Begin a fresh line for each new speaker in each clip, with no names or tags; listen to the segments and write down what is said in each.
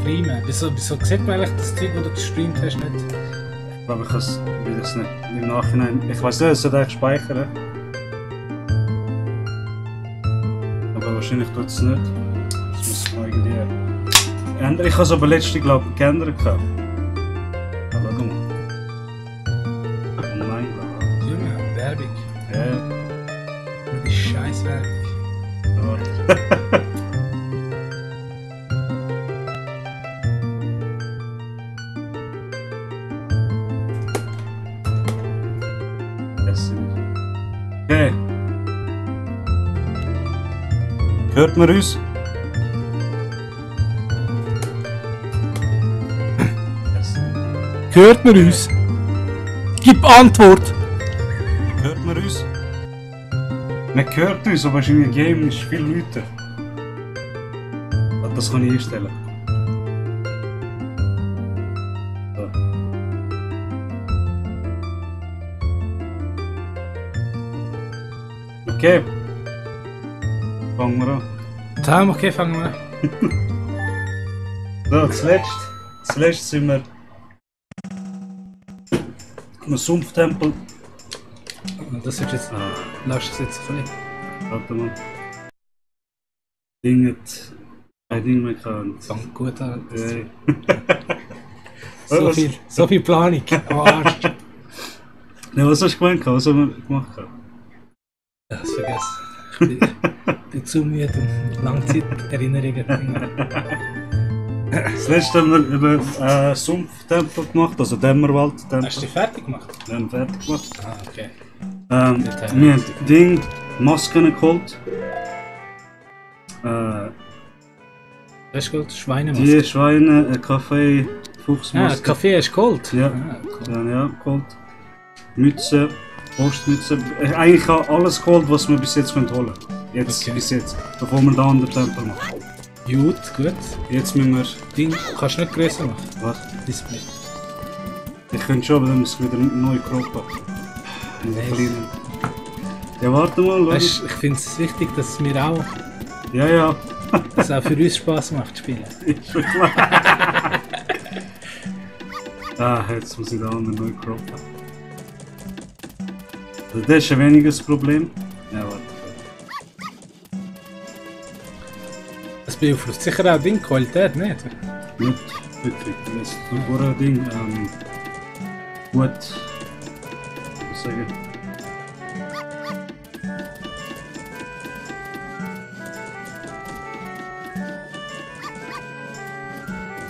streamen. Wieso sieht man eigentlich das Zeug, das du gestreamt hast, nicht?
Ich glaube, ich will das nicht im Nachhinein. Ich weiß nicht, es sollte eigentlich speichern. Aber wahrscheinlich tut es nicht. Das muss man irgendwie ändern. Ich habe es aber letztens, glaube ich, geändert. Aber schau mal. Oh nein,
Junge, Werbung.
ja.
Die scheiß Werbung.
Okay. Hört man uns?
Hört man uns? Gib Antwort!
Hört man uns? Man hört uns, aber in einem Game ist viel lauter. Das kann ich einstellen. So. Okay. Fangen wir an.
Okay, fangen wir an.
So, zuletzt sind wir im Sumpftempel.
Das ist jetzt. Lass es jetzt ein bisschen.
Warte mal. Ding hat kein Ding mehr gehabt.
Fängt gut an.
Ja.
So viel Planung. Am Arsch.
Ja, was hast du gemeint? Was haben wir gemacht?
Ich hab's vergessen. Ich bin zu müde und Langzeiterinnerungen.
Das letzte haben wir über Sumpftempel gemacht, also Dämmerwald-Tempel.
Hast du die fertig gemacht?
Wir haben fertig gemacht.
Ah, okay.
Wir haben Ding, Masken geholt.
Das ist gut, Schweinemaske.
Die Schweine, Kaffee, Fuchsmaske.
Kaffee ist geholt?
Ja,
Cool.
ja, geholt. Mütze, Postmütze. Eigentlich alles geholt, was wir bis jetzt holen können. Jetzt,
Okay.
bis jetzt. Bevor wir den anderen Tempel machen.
Gut, gut.
Jetzt müssen wir...
Ding, kannst du nicht größer machen?
Was?
Display.
Ich könnte schon, aber dann muss ich wieder neu kroppen.
Nice.
Ja, warte mal,
Weißt, ich finde es wichtig, dass es mir auch,
Ja.
dass es auch für uns Spaß macht, zu spielen.
Ist schon klar. Jetzt muss ich den anderen neu kroppen. Also das ist ein weniges Problem. Ja, warte.
Das beeinflusst sicher auch die Qualität, nicht?
Nicht wirklich. Das ist ein Ding. Gut. Was sagen?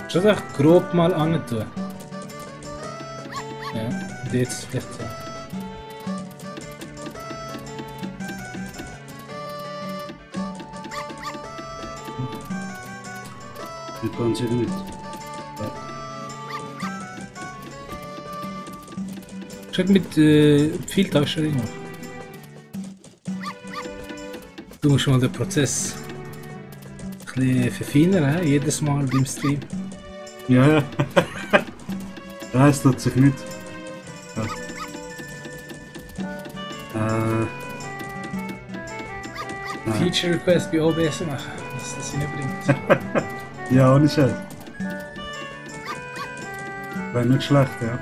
Schon das grob mal an tun. Ja, und jetzt vielleicht so.
Nicht ganz sicher nicht.
Schon mit Pfeiltaschen drin. Du musst mal den Prozess ein bisschen verfeinern, he? Jedes Mal beim Stream.
Ja. Ja, es tut sich nicht. Ja.
Feature Request bei OBS machen, dass das hinbringt.
Ja, ohne Scheiß. Wäre nicht schlecht, ja.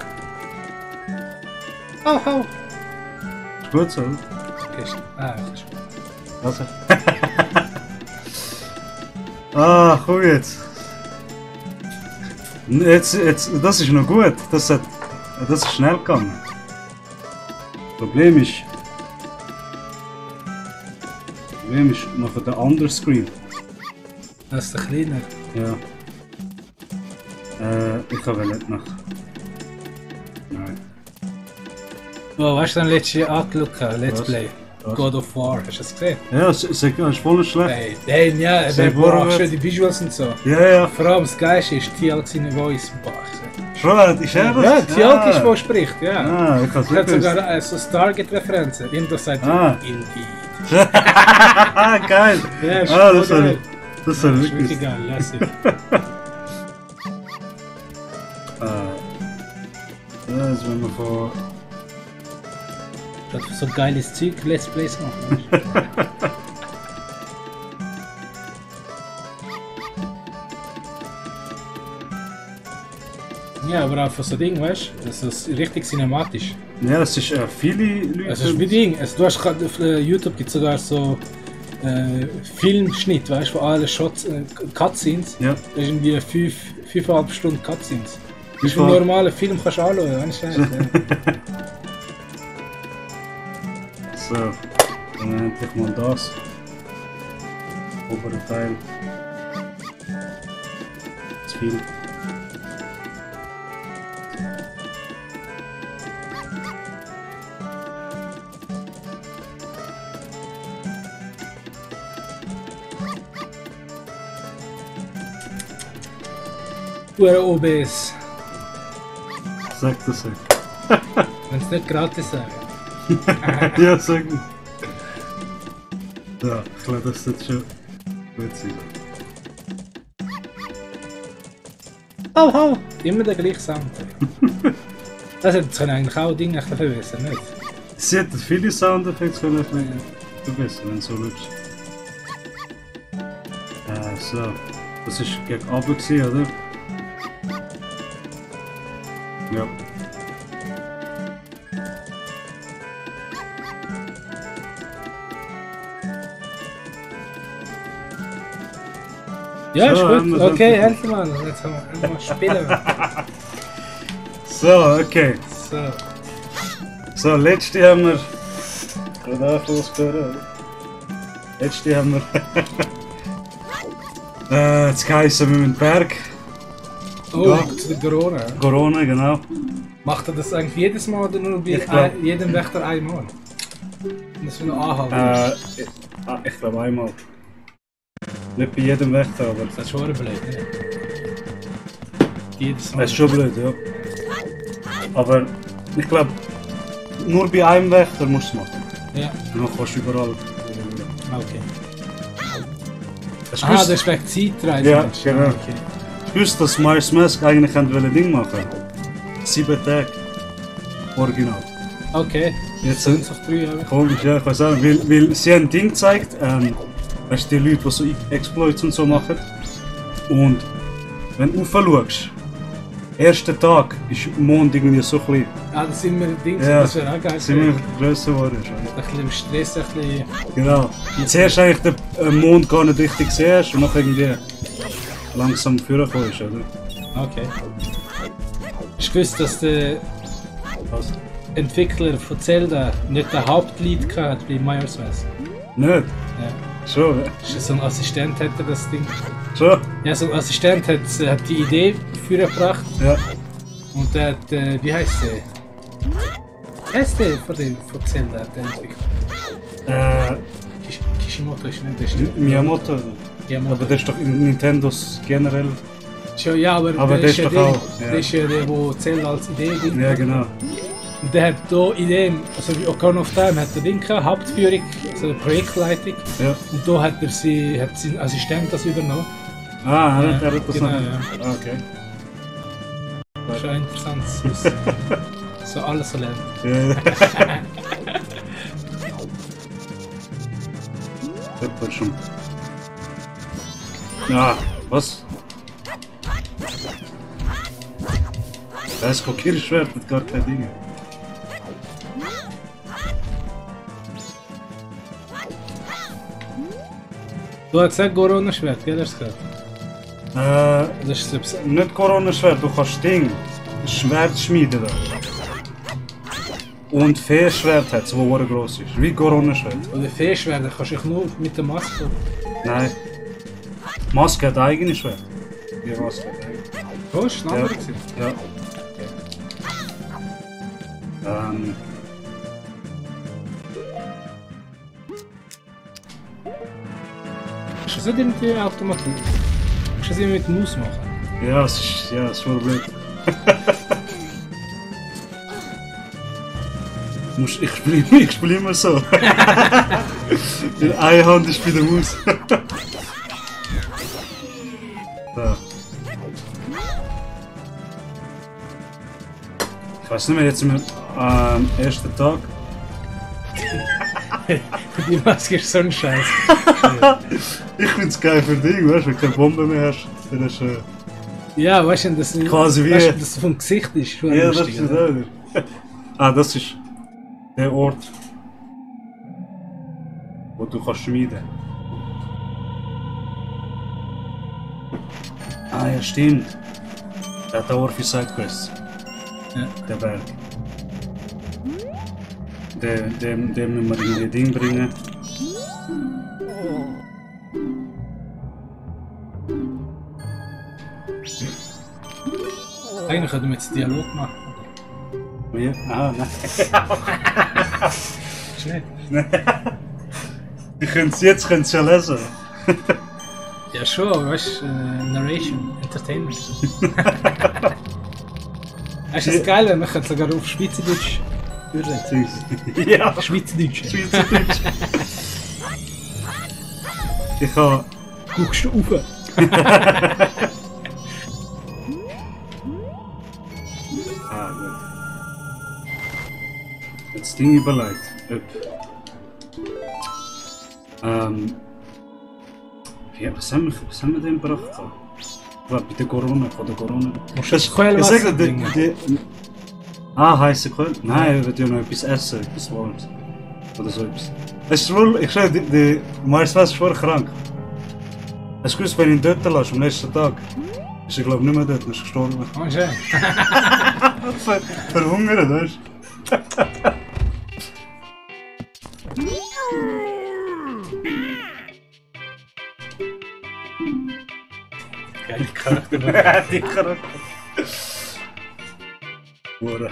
Oh.
Ist gut so, oder?
Okay, das ist gut.
Also. Komm jetzt. Jetzt. Das ist noch gut. Das ist schnell gegangen. Problem ist nachher der andere Screen.
Das ist der kleiner.
Ja. Ich kann nicht nach. Nein.
Oh, weißt du, dann letztes Jahr angeschaut, Let's
Was?
Play.
Was?
God of War, hast du das gesehen?
Ja, ist voll nicht schlecht.
Hey, ja,
Sehr
boah,
gut.
schön die Visuals und so.
Ja.
Vor allem das Geilste ist TL seine Voice. Boah,
Schon, ist er das?
ja, TL ist, wo spricht, ja.
Ich kann es
Er hat
nicht
sogar so Stargate-Referenzen. Irgendwo sagt Indeed.
Geil!
Ja, ist
Das
voll geil.
ist
Das ist
wirklich.
wirklich geil, lässig.
Das wenn wir von.
Das ist so geiles Zeug, Let's Plays machen. weißt du? Ja, aber auch von so Ding, weißt du? Das ist richtig cinematisch.
Ja, es ist viele Leute.
Es ist wie Ding. Also, du hast gerade auf YouTube gibt sogar so Filmschnitt, weißt du, von allen Shots, Cutscenes.
Ja.
Das ist irgendwie 5,5 Stunden Cutscenes. Das ist wie ein normaler Film, kannst du anschauen, weißt du? Ja.
So, dann endlich mal das. Obere Teil. Zu viel.
Pure OBS.
Sag das.
Wenn es nicht gratis sagen.
Ja, sag mal. Ja, ich glaube, das wird schon gut sein.
Oh! Immer der gleiche Sound. Das können eigentlich auch Dinge verbessern, nicht?
Sie hätten viele Soundeffekte können verbessern, wenn du so schaust. So. Das ist gegen Abend gewesen, oder? Ja.
Ja, ist
So,
gut. Okay, helfen mal. Jetzt haben wir mal spielen.
So, okay.
So.
So, letzte haben wir. Gerade auch losgehört. Letzte haben wir. Jetzt geheißen wir mit dem Berg.
Oh,
Ja.
zu der Corona.
Corona, genau.
Macht er das eigentlich jedes Mal oder nur bei
Ich glaub-
jedem Wächter einmal? Das ist nur anhalten.
Ich glaube einmal. Nicht bei jedem Wächter, aber.
Das ist schon blöd, ne? Jedes Mal.
Das ist schon blöd, ja. Aber ich glaube, nur bei einem Wächter musst du es machen.
Ja,
Dann kannst du überall.
okay.
Hast du
Ah, das
gewusst,
ist wegen Zeitreise.
Ja,
meinst du?
genau.
Okay.
hast du gewusst, dass Myers Mask eigentlich ein Ding machen wollte? 7 Tage. Original.
Okay.
Jetzt
Sind es auf 3 Jahre?
komisch, ja, ich weiß auch nicht. Weil sie haben ein Ding gezeigt, weißt du, die Leute, die so Exploits und so machen. Und wenn du schaust, ersten Tag ist der Mond irgendwie so klein.
Ah, das sind wir Dings,
Ja,
das wäre auch geil.
sind wir grösser geworden. Schon.
Ein bisschen im Stress, ein bisschen...
Genau. Zuerst eigentlich den Mond gar nicht richtig siehst und dann irgendwie langsam vorkommen ist, oder?
Okay. Hast du gewusst, dass der
Was?
Entwickler von Zelda nicht den Hauptlead gehabt bei Myers Mask?
Nicht?
Ja.
Schon, ja.
So ein Assistent hätte das Ding.
Schon?
Ja, so ein Assistent hat die Idee vorgebracht
Ja.
und der hat, wie heißt der? Wer heißt der von Zelda, der Entwickler? Kishimoto ist nicht der Stimme.
Miyamoto.
Miyamoto.
Aber der ist doch in Nintendos generell.
Schon, ja, aber
Aber der ist
ja
doch
der,
auch, ja.
der ist ja der, der Zelda als Idee drin
Ja,
hat.
genau.
Und der hat hier Ideen, also wie Ocarina of Time hat der Ding gehabt, Hauptführung, also eine Projektleitung.
Ja.
Und da hat hat sein Assistent das übernommen.
Ah,
Ja,
er hat das
genau,
noch.
ja.
Ah, okay.
Das ist auch interessant, so alles so lernen.
Ja. Das wird schon. Ja, was? Das ist Kokierschwert, hat gar keine Dinge.
Du hast gesagt Corona-Schwert, gell, hast du gesagt? Das ist so...
Nicht Corona-Schwert, du kannst Ding. Schwert schmieden da. Und Feenschwert hat es, das sehr gross ist. Wie Corona-Schwert.
Oder Feenschwert, kannst du dich nur mit der Maske...
Nein. Maske hat eigene Schwert. Die Maske hat eigene.
Oh, ist ein
Ja.
anderer gewesen.
Ja.
Ist das nicht irgendwie automatisch? Kannst du das immer mit der Maus machen?
Ja, es ist voll blöd. Ich spiele immer so. Die eine Hand ist bei der Maus. So. Ich weiß nicht mehr, jetzt sind wir am ersten Tag.
Die Maske ist so ein Scheiß.
Ich find's geil für dich, weißt du, wenn du keine Bombe mehr hast. Dann hast du
Ja, weißt du, das,
Quasi wie-
weißt du, das vom Gesicht ist schon
Ja, das
lustig,
ist
oder?
das. Ah, das ist der Ort, wo du kannst schmieden. Ah ja, stimmt. Der hat auch für Sidequests.
Ja.
Der Berg. Dem müssen wir in die Ding bringen.
Eigentlich könnten wir jetzt Dialog machen.
Wie? Ah, nein.
Ist nicht?
Jetzt könnt ihr ja lesen.
Ja schon, aber weißt du, Narration, Entertainment. Weißt du, das Geile, man könnte sogar auf Schweizerdeutsch übersetzen.
Ja,
Schweizerdeutsch.
Schweizerdeutsch. Ich habe.
Guckst du rauf?
Ah, gut. Das Ding überlegt. Was haben wir denn gebracht? Bei der Corona, von der Corona.
Musst du das Quellwasser
Ich sag dir,
bringen?
Ah, heisse Quell? Nein, wir würden ja noch etwas essen, etwas Warmes. Oder so etwas. Es ist wohl, ich sag dir, die Mariswas ist voll krank. Hast du gewusst, wenn ich ihn dort lasse, am letzten Tag, ist er glaube ich nicht mehr dort, er ist gestorben.
Oh, schön.
Verhungert, weißt du?
Geile Charakter.
Die Charakter. Oder.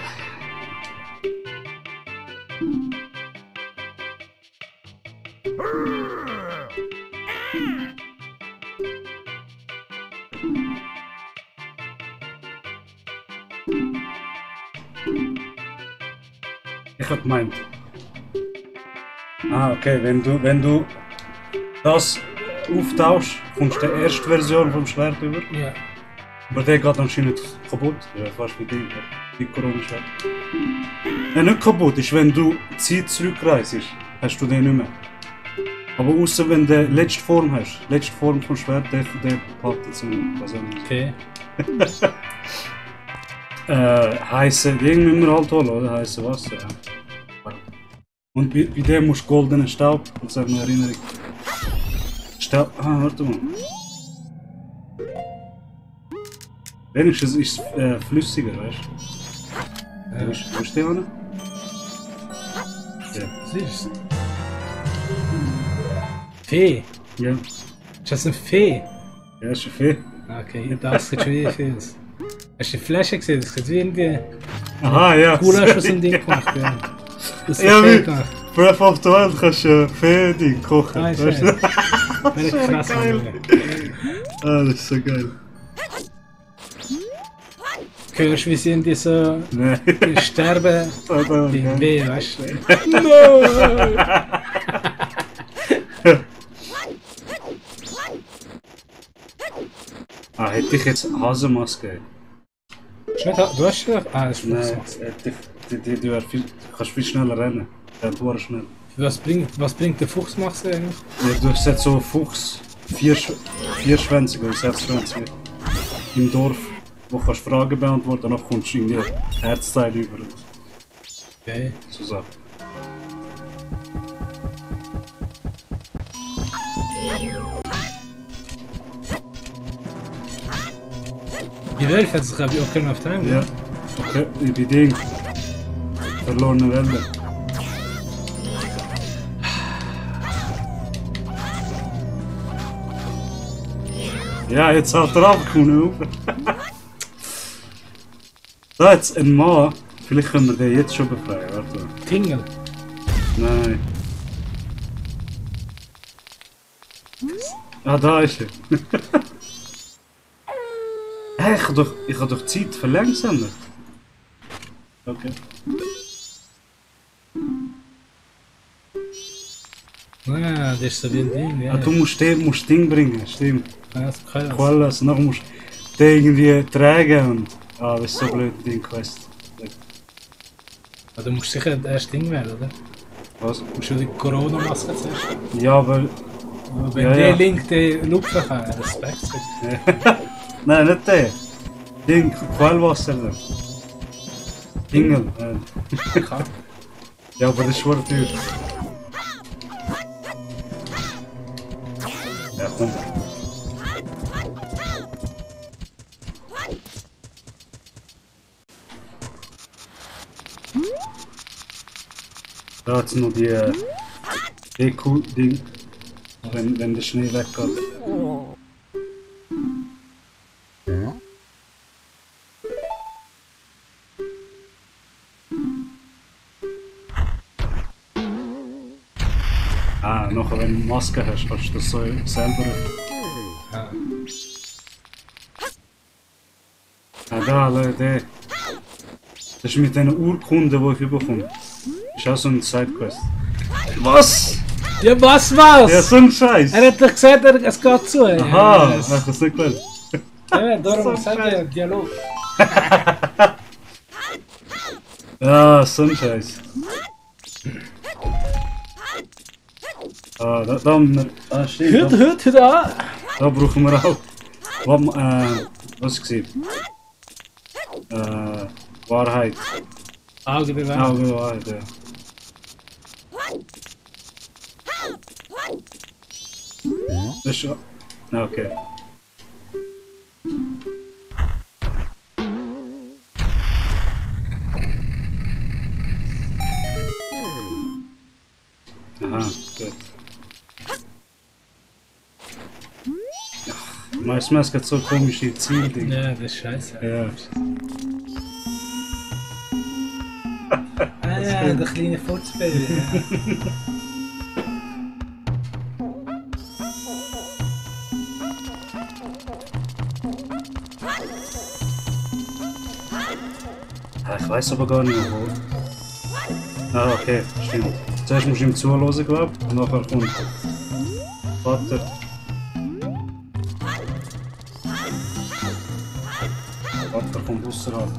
Ich hab gemeint. Ah, okay, wenn du das auftauschst, kommst du die erste Version vom Schwert über.
Ja.
Aber der geht anscheinend kaputt. Ja, fast wie die Corona-Schwert. Ja, nicht kaputt ist, wenn du die Zeit zurückreist, hast du den nicht mehr. Aber außer wenn du die letzte Form hast, die letzte Form vom Schwert, der behalten es nicht. Also,
Okay.
Heiße Ding müssen wir halt holen, oder? Heiße Wasser, ja. Und bei dem musst du goldenen Staub, das hat eine Erinnerung. Staub, warte mal. Wenigstens ist es flüssiger, weißt du? Wo ist der hin? Ja.
Siehst du? Fee.
Ja.
Ist das eine Fee?
Ja, ist schon viel.
Okay, das sieht schon wieder viel aus. Hast du die Flasche gesehen? Das sieht wie irgendwie
Aha, ja.
Gulasch aus dem Ding gemacht. Ja, das
Ja,
Fee
wie
gemacht.
Breath of the Wild kannst du Fee-Ding kochen.
Ah, ist
weißt
schön.
du?
Wäre ich krass
geil. Ah, das ist so geil.
Hörst du, wie sie in dieser
Nein.
Sterben
Ah,
im
geil.
Weh, weißt du? No!
Ah, hätte ich jetzt Hasenmaske?
Du hast schon. Ah, das ist
Nein,
Fuchsmaske.
du kannst viel schneller rennen. Ja, du warst schnell.
Was bringt der Fuchsmaske eigentlich?
Ja, du hast jetzt so einen Fuchs, vierschwänzig oder sechsschwänzig im Dorf, wo du kannst Fragen beantworten und dann kommst du irgendwie Herzteil über.
Okay.
So Sachen.
Die Welt hat sich, glaube ich, auch keinen auf Time.
Ja, okay, ich bin Ding. Verlorene Welle. Ja, jetzt hat er abgekommen. Da jetzt ein Mann. Vielleicht können wir den jetzt schon befreien. Warte.
Tingle.
Nein. Ah, da ist er. Hey, ich habe doch Zeit verlangsamt. Okay.
Ah, das ist so wie ein Ding, ja.
Ah, du musst Ding bringen, stimmt.
Ja, das kann ich.
Qualas, nachher musst du den irgendwie tragen und... Ah, das ist so blöd, Ding Quest.
Ah, du musst sicher das erste Ding werden, oder?
Was?
Du musst ja die Corona-Maske zuerst.
Ja, weil...
Aber wenn
Ja,
der
ja.
Link den lupfen kann, Respekt.
Nein, nicht der. Ding, Quellwasser da. Ingel. Ja, aber das ist schon teuer. Ja, komm. Da hat's noch die Deko-Ding, wenn der Schnee weggeht. Nachher, wenn du Maske hast, kannst du das so selber.
Ja.
Da, der. Das ist mit den Urkunden, die ich bekomme. Ist auch so ein Sidequest. Was?
Ja, was?
Ja, so ein Scheiß!
Er hat doch gesagt, es geht zu.
Aha, ich hab das nicht gehört.
Ja, darum
So
sag
scheiß.
ich Dialog.
Ja, so ein Scheiß. Da steht.
Hört an!
Da brauchen wir auch. Was war Wahrheit.
Auge bewahren.
Auge Wahrheit, ja. Das ist schon. Okay. Aha, gut. Manchmal ist es so komische Zielding.
Ja, das ist scheiße.
Ja.
Ja, der kleine Furzbaby.
Ich weiß aber gar nicht mehr wo. Ah, okay, stimmt. Zuerst musst du ihm zuhören, glaube ich, und nachher kommt Vater. Vater kommt außerhalb.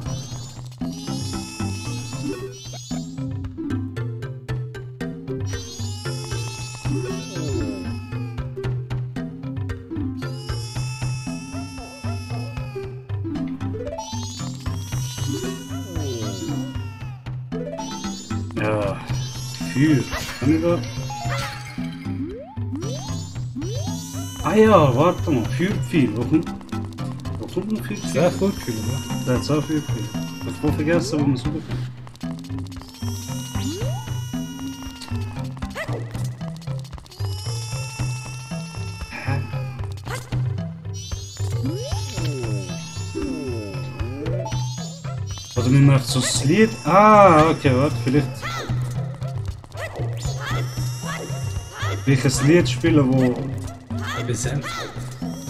Ja, Feuer. Kann ich da? Ah ja, warte mal, Feuerpfeil. Wo kommt noch Feuerpfeil?
Sehr gut fühlen, ne?
Da hat es auch Feuerpfeil. Ich hab voll vergessen, wo man es suchen kann. Hä? Oder wir machen so das Lied. Ah, okay, warte, vielleicht. Welches Lied spielen, wo
Wir sind.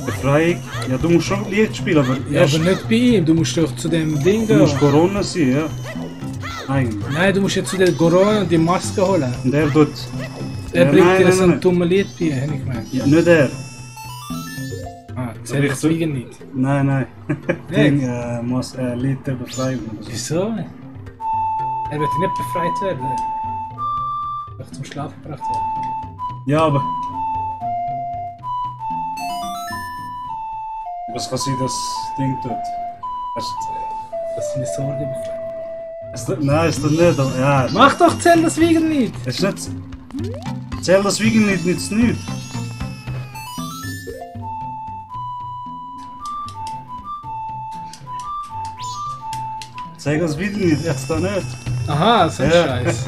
Befreiung. Ja, du musst schon Lied spielen, aber
Ja,
erst
aber nicht bei ihm. Du musst doch zu dem Ding
du musst
gehen.
Corona sein, ja. Eigentlich.
Nein, du musst jetzt zu der Corona und die Maske holen.
Und er tut.
Er
Ja,
bringt
nein,
dir
nein,
so ein
nein.
dummes Lied bei, hätte ich gemeint.
Ja, nicht er.
Ah, zähl ich deswegen nicht.
Nein, nein.
Nicht?
Ding, muss Lied der Befreiung oder so.
Wieso? Er wird nicht befreit werden. Doch zum Schlafen gebracht werden.
Ja, aber. Was kann sein, das Ding tut?
Das sind Sorge befreit.
Nein, ist das nicht. Aber, ja,
Mach doch zähl das wegen nicht!
es ist nicht. Zähl das Wiegen nicht, nützt nichts. Zeig das Wiegen nicht, jetzt da nicht.
Aha, so ein
Ja.
Scheiß.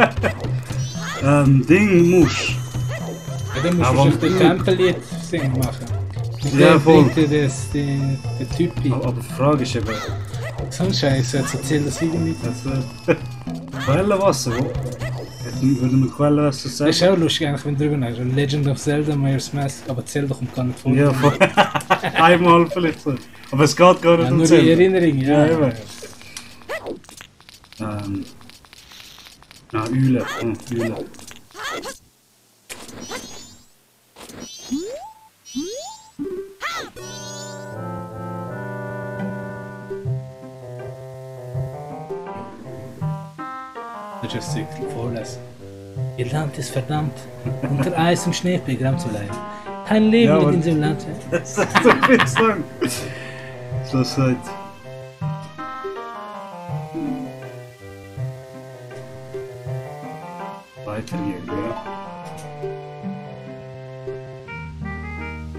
Ding muss.
Ja, dann musst
Aber-
du den Tempellied singen machen. Und
Ja,
dann
voll.
bringt dir das, den Typi.
Aber die Frage ist eben.
So ein Scheiß, jetzt erzähl das wegen nicht.
Quellenwasser, wo? Würde man Quellenwasser
Das
sagen?
ist auch lustig eigentlich, wenn du drüber nachdenkst. Legend of Zelda, Majora's Mask, aber Zelda kommt gar nicht vor.
Ja, voll. Einmal vielleicht so. Aber es geht gar nicht
Ja,
um
nur die
Zelda.
Erinnerung, ja.
Ja, eben. Eule. Eule.
Das ist ein Stück vorlesen. Ihr Land ist verdammt, unter Eis und Schnee begraben zu leiden. Kein Leben
Ja,
wird
aber-
in diesem Land.
Das ist so viel zu sagen. So sagt. weitergehen, ja.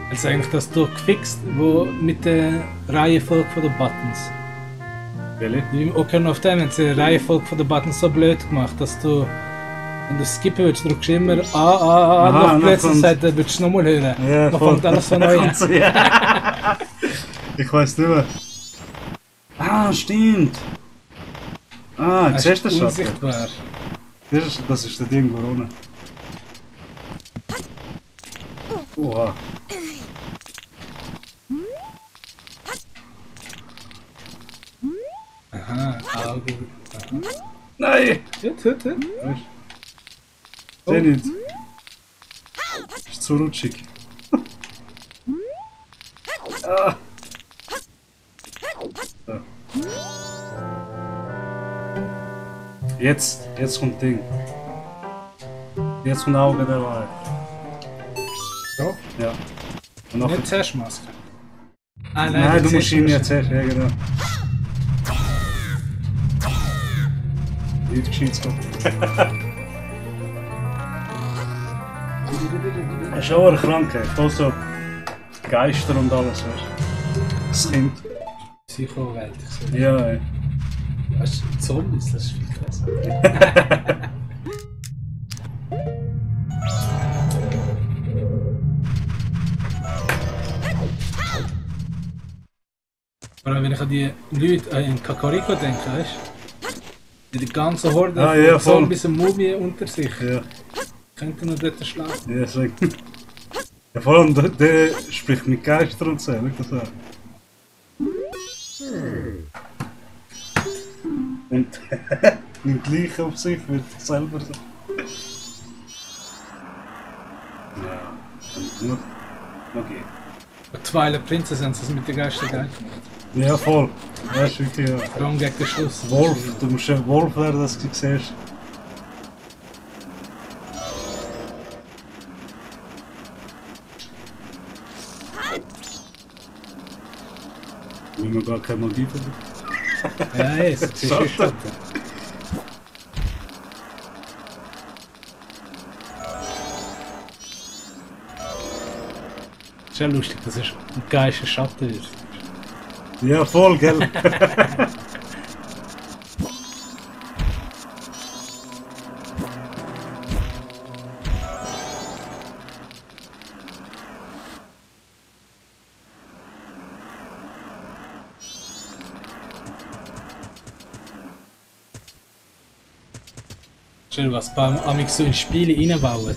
Also eigentlich das hier gefixt, wo mit der Reihenfolge von den Buttons.
Welche?
Im Ocarina of Time haben sie die Reihenfolge von den Buttons so blöd gemacht, dass du, wenn du skippen willst, drückst du immer
Aha,
noch plötzlich
kommt-
sagt, dann willst du nochmal hören.
Ja,
Dann
voll.
fängt alles von neu an.
So, ja. Ich weiß nicht mehr. Ah, stimmt. Ah,
Das
siehst du
ist
das schon?
unsichtbar.
Das ist der Ding, wo unten. Oha.
Aha, Auge. Aha.
Nein!
Hut.
Weißt du? Seh nicht. Ist zu rutschig. Ah. So. Jetzt kommt Ding. Jetzt kommt Auge der Wahrheit.
So,
Ja. Und nachher.
nicht zuerst Maske. Ah,
Nein, du
das
musst
ist-
ihn jetzt erst, ja genau. Nicht gescheit kommen. Er ist auch eine Krankheit, auch so Geister und alles, weißt du. Das Kind.
Psycho-Welt. So.
Ja, ey.
Weißt du, Zombies, das ist viel krasser. Vor allem, wenn ich an die Leute in Kakariko denke, weißt du? Die ganze Horde
Ah, ja, voll.
Zombies und Mumien unter sich.
Ja,
Könnten noch dort schlafen.
ja, deswegen. Ja, vor allem der spricht mit Geistern und so, nicht das auch. Und nimmt gleich auf sich, wird selber so. Ja, noch gehen.
Bei Twilight Princess haben sie es mit den Geistern geil gemacht.
Ja, voll. Weißt du, wirklich, ja.
Vor allem gegen den Schluss.
Wolf, du musst ja Wolf werden, dass du siehst. Wenn man gar keine Motive hat.
Ja, es ist
Schade.
schon. Ist ja lustig, dass es ein geiler Schatten ist.
Ja, voll, gell?
Schön, was beim Amix so in Spiele reinbauen.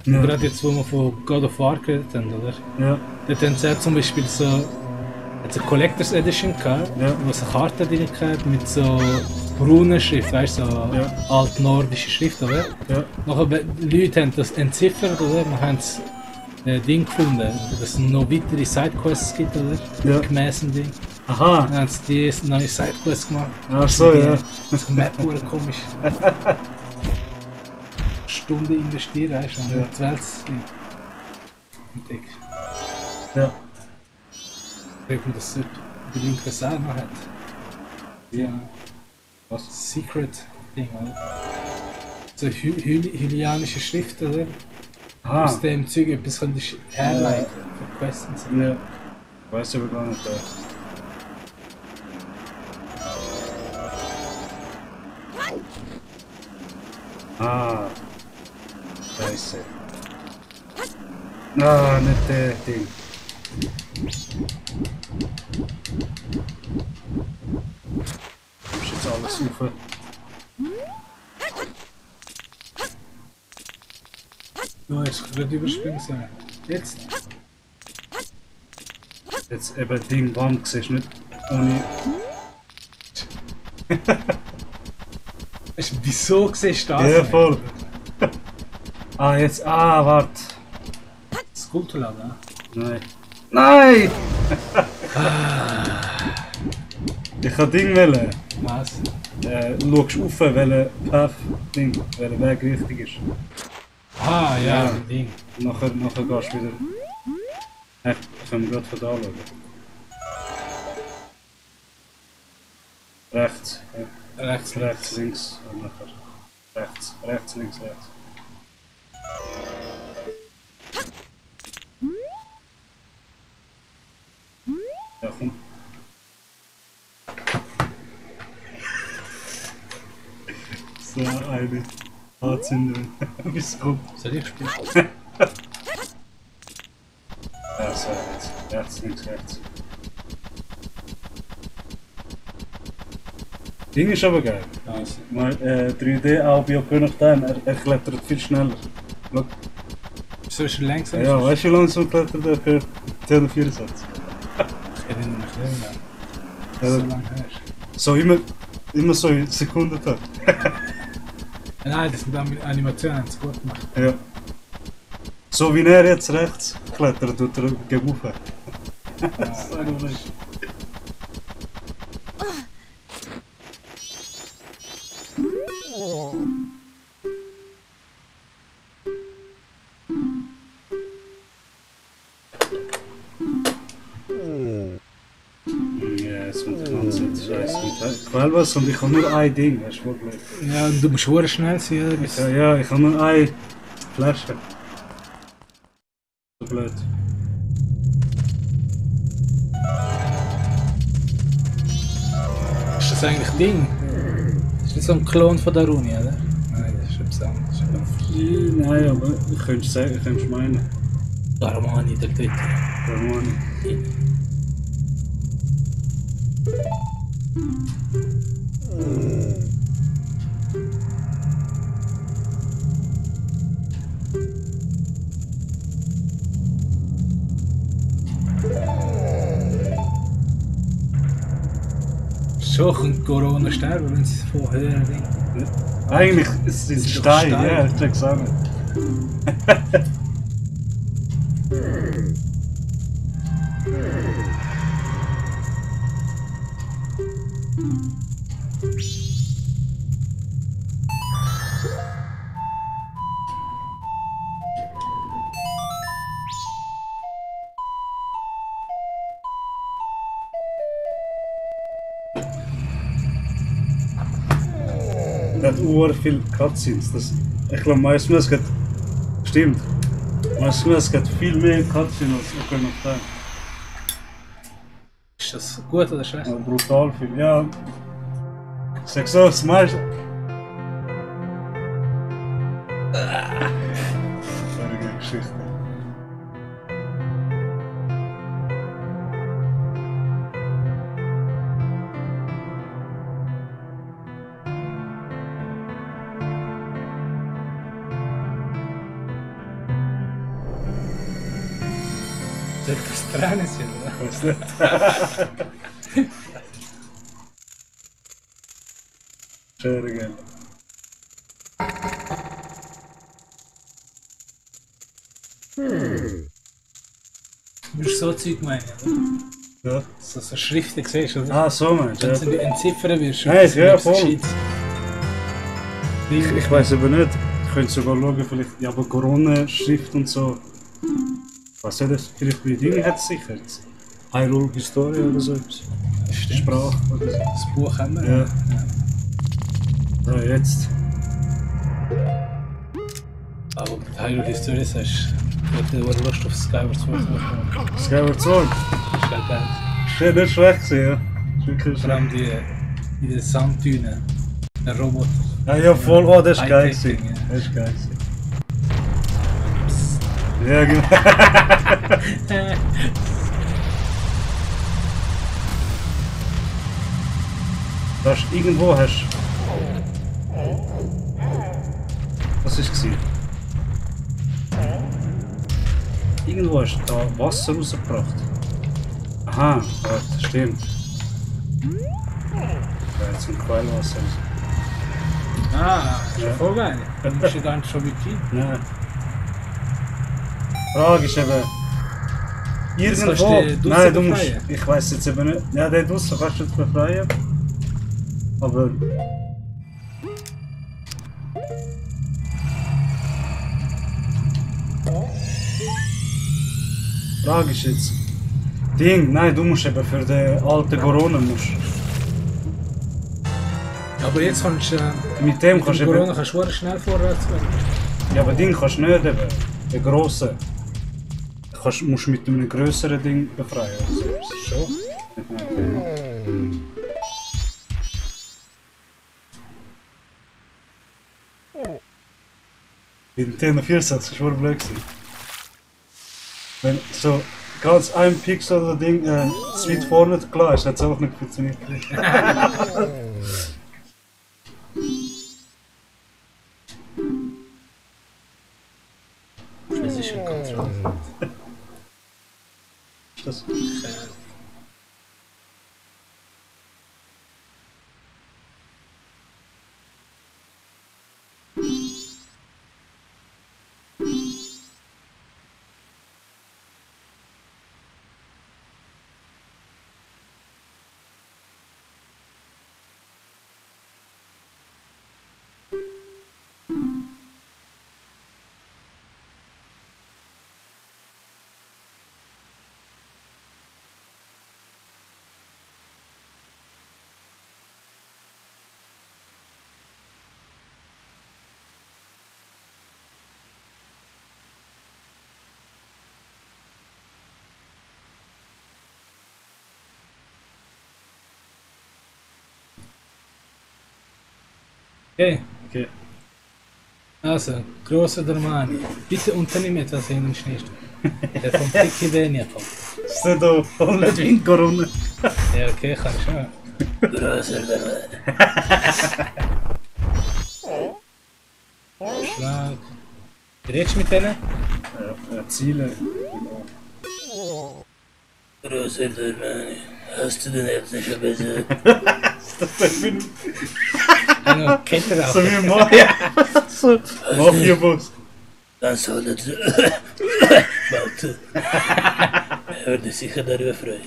Ja.
Gerade jetzt, wo wir von God of War geredet haben, oder?
Ja,
Dort haben sie auch zum Beispiel so eine Collectors Edition gehabt,
Ja.
wo es eine Karte drin gehabt mit so Runenschrift, weißt du, so
Ja.
altnordische Schrift, oder?
ja.
Nachher, die Leute haben das entziffert, oder? Dann haben sie ein Ding gefunden, dass es noch weitere Sidequests gibt, oder?
Ja.
Gemäss dem Ding.
Aha,
Dann haben sie die neue Sidequests gemacht.
ach so, ja.
Das Map wurde komisch. Stunde investieren, weißt du,
Ja.
und die Welt entdeckt.
Ja,
Ich weiß nicht, dass der Link das auch noch hat. Ja.
was?
Secret Ding, oder? So hylianische Schrift, oder?
Aha,
Aus dem Zeug etwas könntest du herleiten für Quests und so.
ja. Weiß aber gar nicht. Ah, scheiße. Ah, nicht der Ding. Du musst jetzt alles rauf.
Ja, jetzt gerade überspringen sein. Jetzt?
Jetzt eben Ding Wand siehst du nicht ohne.
Weißt du, wieso siehst du das?
Ja,
nicht?
voll. Ah, jetzt. Ah, warte.
Skulpturladen,
Nein. Nein! Ich kann Ding wählen.
was?
Schaust auf, welcher Path, Ding, welcher Weg richtig ist.
Ah, ja,
Ja.
Ding.
Nachher gehst du wieder. Können wir gerade von da schauen. Rechts. Ja.
Rechts,
Rechts, links und nachher. Rechts, rechts, links, rechts. Ja, komm. So eine Anzündung. Bis kommt.
Soll ich spielen?
Ja, so jetzt. Herz, links, Herz. Ding ist aber geil.
Also.
Mal 3D-Albi auch noch dann, er klettert viel schneller. Schau.
So ist er langsam.
Ja, weißt du, wie langsam klettert er für 10 oder 4 Sätze?
Ich erinnere mich nicht mehr.
Ja,
So lange her.
so immer so in Sekunden.
Nein, das sind Animationen, haben sie gut gemacht.
Ja. So wie er jetzt rechts klettert, tut er gegen rauf. Das ist einfach nicht. Ja, es wird die ganze Zeit scheiße. Quellwasser und ich habe nur ein Ding, das ist voll blöd.
Ja, und du musst sehr schnell sein, oder?
Ja, ich habe nur eine Flasche. So blöd.
Ist das eigentlich Ding? Ist das so ein Klon von der Uni, oder? Nein, das ist etwas anderes.
Nein, aber ich könnte es sagen, ich könnte es meinen.
Armani, der Twitter.
Armani.
Schon könnte Corona sterben, wenn es von höheren Dingen.
Eigentlich ist es
doch
Stein,
Stein.
ja, ich check's auch nicht. Er hat ur viel Cutscenes. Ich glaube, meistens geht. Stimmt. Meistens geht viel mehr Cutscenes als ich noch da.
Ist das gut oder schlecht?
Ja, brutal viel. Ja. Sag so, das meiste. Schwierige Geschichte.
Sollte das Tränen sein, oder?
Weißt du? Schere geil.
Du musst so Zeug meinen, oder?
Ja.
So Schriften siehst, oder?
Ah, so meinst du?
Wenn
Ja.
du entziffern wirst.
Nein, ja,
etwas
voll.
Gescheites.
Ich weiß aber nicht. Ich könnte sogar schauen, vielleicht. Ja, aber Corona-Schrift und so. Was hat das? Vielleicht bei Dingen hat es sicher. Hyrule Historia oder so etwas.
Stimmt.
Sprache oder so.
Das Buch haben wir.
Ja. Ja, jetzt.
Aber bei Hyrule History sagst du, du hast Lust auf Skyward Sword.
Skyward Sword.
Das ist geil.
Ist ja nicht schlecht gewesen, ja. Ist wirklich
Vor allem die in den Sanddünen. Der Roboter.
Ah ja, voll. Oh, das ist geil
Hightech-Ding,
gewesen.
ja.
Das ist geil gewesen. Ja, genau. Da hast irgendwo hast. Was ist es? Irgendwo hast du da Wasser rausgebracht. Aha, warte, stimmt. Da jetzt ein Quellwasser.
Ah,
Ja.
voll geil. Dann musst du gar nicht schon mit rein.
Nein. Die Frage ist eben.
Jetzt kannst
Irgendwo.
du den
Nein, du
draussen
musst.
befreien.
Ich weiß jetzt eben nicht. Ja, den draussen kannst du jetzt befreien. Aber. Die Frage ist jetzt. Ding, nein, du musst eben für den alten Corona musst.
Aber jetzt kannst du
Mit dem
mit
kannst
dem
du
Corona
eben.
kannst du schnell vorwärts gehen.
Ja, aber Ding kannst du nicht eben. Den grossen. Musst du mit einem grösseren Ding befreien. Also.
Schon?
Nintendo 64 ist wohl blöd gewesen. Wenn so ganz ein Pixel oder Ding zu weit vorne klar ist, hat es einfach nicht funktioniert.
Precision Control.
Ist das?
Okay,
Okay.
also, großer Dormani. Bitte unternimm etwas gegen den Schneesturm. Der vom Pikivenia kommt.
Steht da voll nicht Winker rum.
Ja, okay, kann ich schon. Großer Dormani. Schlag. Redest du mit denen?
Ja, Ziele.
Großer Dormani. Hast du den jetzt nicht verbessert?
Das bin
Genau, kennt er auch.
so wie ein Mafia. So, Mafia-Boss.
Dann soll er Baute. Er würde sich sicher darüber freuen.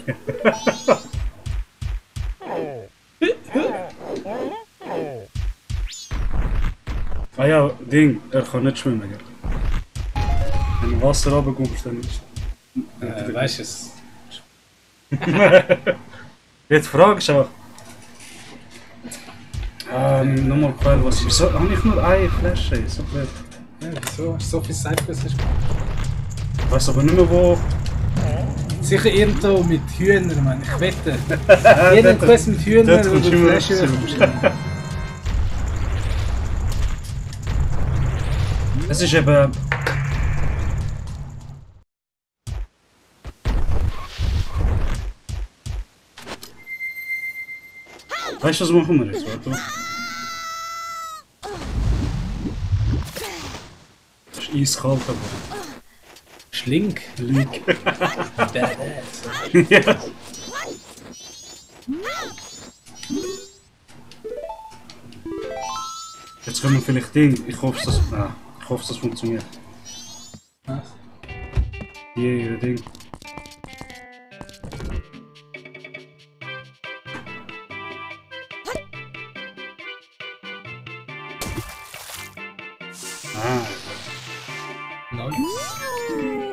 Ah ja, Ding, er kann nicht schwimmen, gell? Wenn du Wasser runterkommst, dann ist
Weißt du es?
Jetzt fragst du auch. Nochmal Quell, was ist. Wieso habe ich nur eine Flasche? So blöd.
Ja, wieso? So viel Sidequests ist.
Ich weiß aber nicht mehr wo.
Sicher irgendwo mit Hühnern, Mann. Ich wette. Jeden Quest mit Hühnern,
dort
wo
kommst
du
du immer
Flasche
dazu.
bekommst.
Es ist eben. Weißt du, was machen wir jetzt? Warte. Das ist eiskalt, aber.
Schlink.
Leak.
Badass.
Ja. Jetzt können wir vielleicht Ding. Ich hoffe, dass. Nein, ich hoffe, das funktioniert.
Was?
Ihr Ding. Ah,
Nice.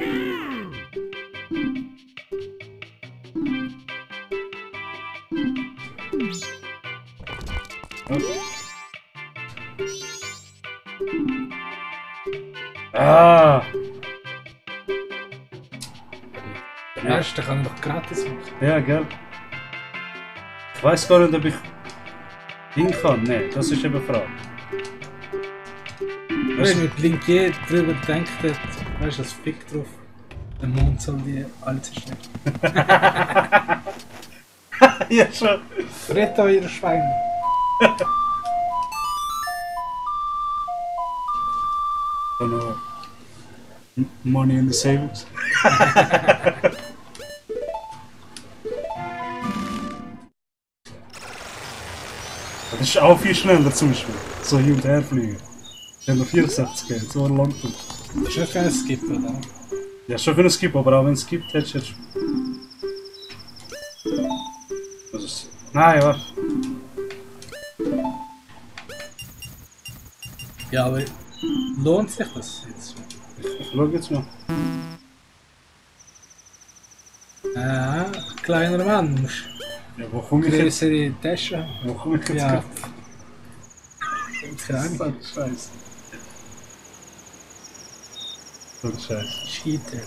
ah.
Den ersten kann ich doch gratis machen.
Ja, gell? Ich weiß gar nicht, ob ich Ding kann. Nein, das ist eben die Frage.
Wenn mit Linkier drüber denkt, weißt du, das Fick drauf. Der Mond soll die alle zerstören.
Ja, schon.
Rettet eure Schweine.
Noch Money in the Savings. Das ist auch viel schneller zum Beispiel. So hin und her fliegen. Wenn noch 64 geht, so lang tut.
Das ist nicht kein Skip, oder?
Ja, schon können es gibt, aber auch wenn es gibt, hättest du jetzt. Das ist. Nein, warte.
Ja, aber lohnt sich das jetzt?
Ich schau jetzt mal.
Kleiner Mann, musst
Ja, wo komme ich jetzt?
größere Tasche.
Wo komme ich jetzt?
Ja.
Keine Ahnung. Scheiße. So ein Scheiß.
Cheater.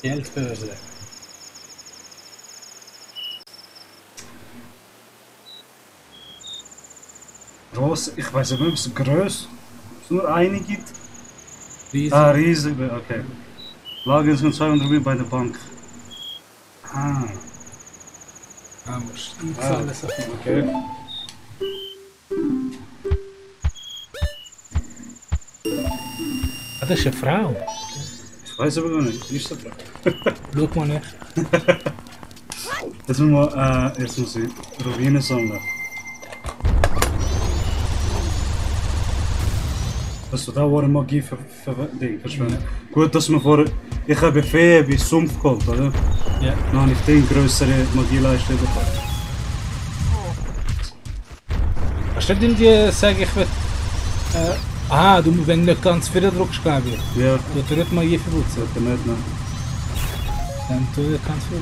Geldbörse.
Gross, ich weiß nicht, ob es gross es nur eine gibt.
Riesig.
Ah, riesig, okay. Lagen sind 200 Rubin bei der Bank. Ah,
Ah, musst du einzahlen, so viel.
okay.
Ah, das ist eine Frau.
Ich weiß aber gar nicht, ist das Frage.
Schau mal nicht.
Jetzt muss ich Rubine sammeln. Dass du da war Magie verschwenden. Gut, dass wir vorher. Ich habe Fee bei Sumpf geholt, oder?
Ja.
Dann habe ich den größere Magieleiste bekommen.
Hast du denn die, sag ich, du, wenn du nicht ganz viel drückst, glaube ich.
Ja,
Du nicht Magie verwurzelt.
sollte nicht, ne?
Dann tu nicht ganz viel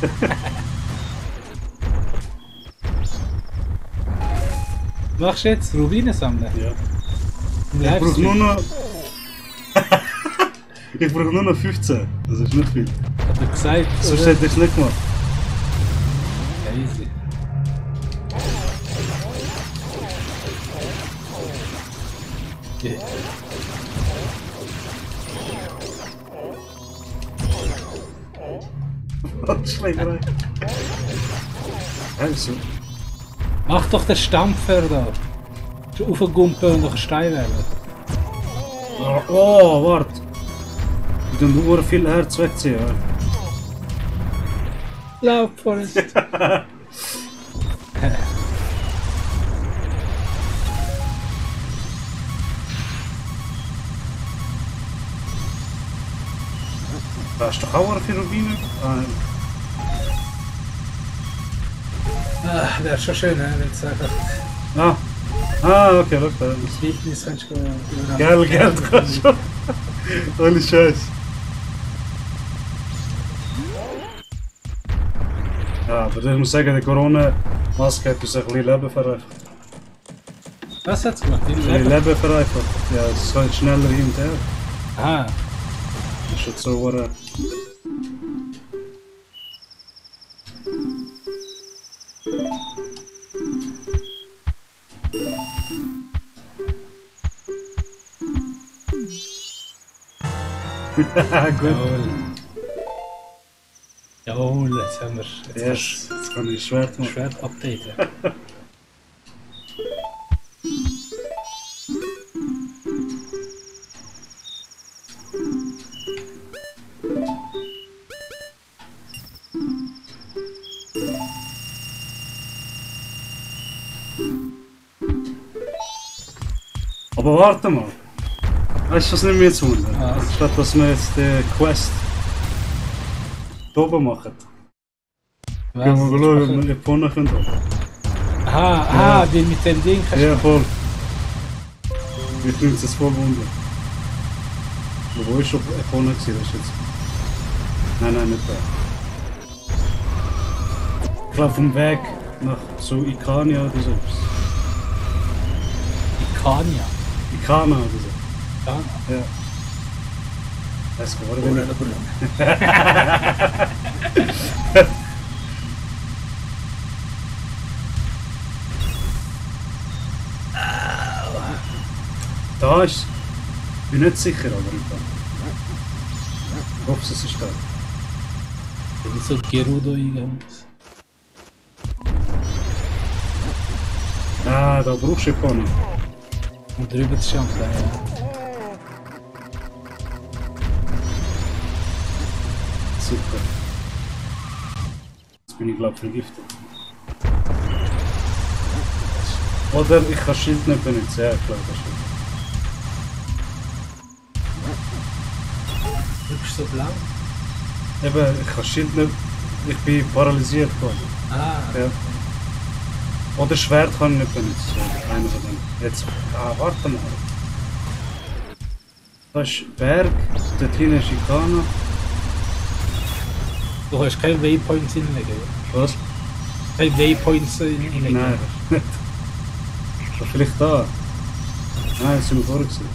drücken. Machst du jetzt Rubine sammeln?
Ja.
Im
Ich brauche
Livestream?
nur noch. Ich brauche nur noch 15. Das ist nicht viel.
Hat er gesagt,
Sonst
oder?
hätte ich es nicht gemacht.
Ja, easy. Okay.
Schlägerei. Also.
Mach doch den Stampfer da. Schon aufgumpen und noch einen Stein wählen.
Oh, warte. Ich tue nur viel Herz wegziehen.
Lauf, Forrest.
Da ist doch auch viel Rubine.
Ah, wäre schon schön, wenn es einfach
Okay, look da.
das Wildnis kannst du überall.
Geld kannst du. Ohne Scheiß. Ja, aber ich muss sagen, die Corona-Maske hat uns ein bisschen Leben vereinfacht.
Was hat's gemacht?
Ein bisschen Leben vereinfacht. Ja, es geht schneller hin und her.
Ah,
Das ist schon so, Gut.
jawohl. Jawohl, jetzt haben wir
Yes, jetzt kann ich Schwert
das
machen.
Schwert updaten.
Aber warte mal. Weißt du, was nicht mehr zu tun?
Was?
Statt dass wir jetzt die Quest hier oben machen. Können wir schauen, ob wir nicht vorne können.
Aha, die mit dem Ding kannst du.
Ja, voll. Wir tun uns jetzt voll wundern. Wo ist schon vorne gewesen, das ist jetzt? Nein, nicht da. Ich glaube vom Weg nach so Ikania oder so.
Ikania.
Ikana oder so.
Ja.
Ja. Weiß gar nicht, Da ist. Ich bin nicht sicher, aber ich hoffe, es ist da.
Wie so Gerudo eingehen.
Ah, da brauchst du Ikana.
Und drüber zu jumpen, ja.
Super. Jetzt bin ich glaube vergiftet. Oder ich kann Schild nicht benutzen, ja klar, das stimmt.
Du bist so blau.
Eben, ich kann Schild nicht. Ich bin paralysiert quasi.
Ah,
Ja. Oder Schwert kann ich nicht benutzen. So, einer von denen. Jetzt. Warte mal. Da ist Berg, dort hinten ist Ikana.
du hast keine Waypoints hinlegen.
Was?
Keine Waypoints hinlegen.
Nein, nicht. Ist vielleicht da? Nein, das sind wir vorher gewesen.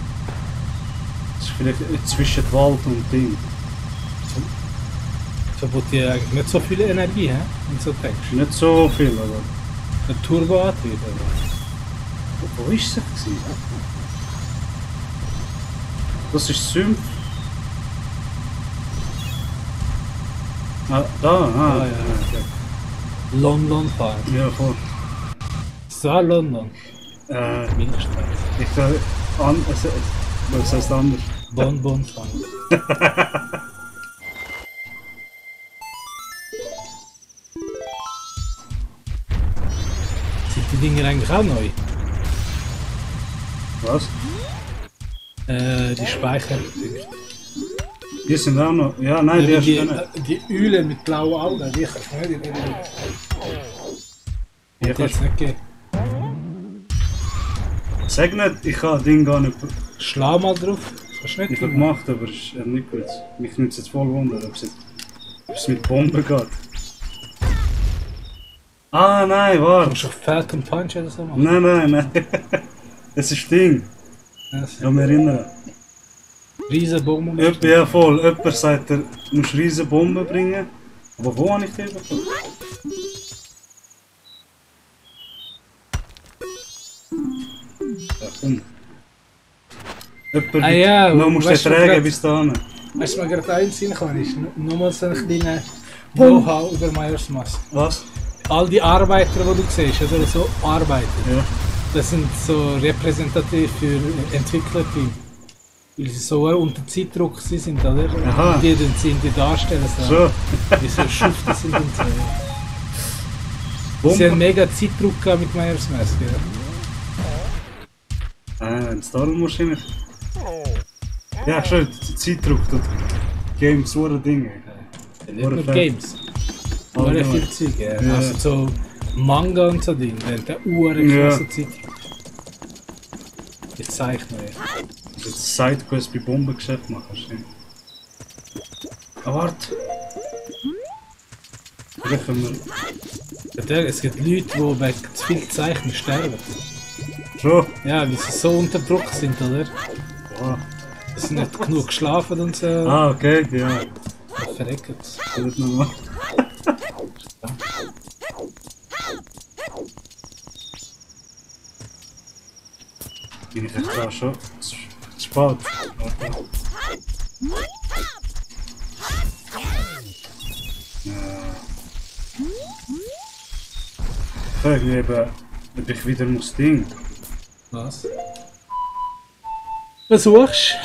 Das ist vielleicht zwischen Wald und Ding.
verbraucht ja eigentlich nicht so viel Energie, hä? Und so denkst
Nicht so viel, aber.
ein Turboantrieb, oder?
Wo ist sie gewesen? Das ist Sümpf. Ah, da,
Ah, ja, okay. London fahren.
Ja, voll.
So, London. Milchstraße.
Ich glaube, was heißt anders?
Bonbon fahren. Sind die Dinger eigentlich auch neu?
Was?
Die Speicher.
Die sind auch noch. Ja, nein, die hast du nicht.
Die Eulen mit blauen Augen, die kannst du nicht in den
Die
Die
kannst
jetzt nicht geben.
Sag nicht, ich kann das Ding gar nicht.
Schlag mal drauf. Das kannst du nicht
Ich habe
tun.
gemacht, aber es ist nicht gut. Mich nimmt es jetzt voll Wunder, ob es mit Bomben geht. Ah, nein, warte.
Kannst du auf Falcon Punch oder so machen?
Nein. Es ist Ding. Ich kann mich erinnern.
Riesen Bomben.
Ja, voll. Jemand sagt, du musst riesen Bomben bringen. Aber wo habe ich die bekommen? Ja, komm. Jemand,
ja,
man muss den
weißt du,
tragen
grad-
bis dahin.
Weißt du, was mir gerade eins reinkommen ist? Nochmal so ein kleiner Know-how über Majora's Mask.
Was?
All die Arbeiter, die du siehst, oder so Arbeiter,
Ja.
das sind so repräsentativ für Entwicklerteam. Weil sie so unter Zeitdruck sind, oder?
Aha.
Die sind die darstellen, so.
So.
Wie so Schuften sind und so. Sie
Bomben.
haben mega Zeitdruck gehabt mit Majora's Mask, ja.
Darum musst du nicht. Ja, schon, Zeitdruck, das Games, so Dinge.
Nicht nur
Fett.
Games. Nur
Allgemein.
viel Zeug, ja.
Ja.
Also so Manga und so Dinge, die haben da Uhren
Ja.
krasse Zeit. Die Zeichner, ja.
Das ist eine Sidequest bei Bombengeschäft machen, stimmt. Ah, warte. Vielleicht können wir.
Es gibt Leute, die wegen zu viel Zeichnen sterben.
Schon?
Ja, weil sie so unter Druck sind, oder?
Ah,
Dass sie nicht genug geschlafen und so.
okay, ja.
Dann verrecken sie.
Das nochmal. Bin ich echt da schon? Zu spät. Warte. Ich frage mich eben, ob ich wieder muss Ding.
Was? Was suchst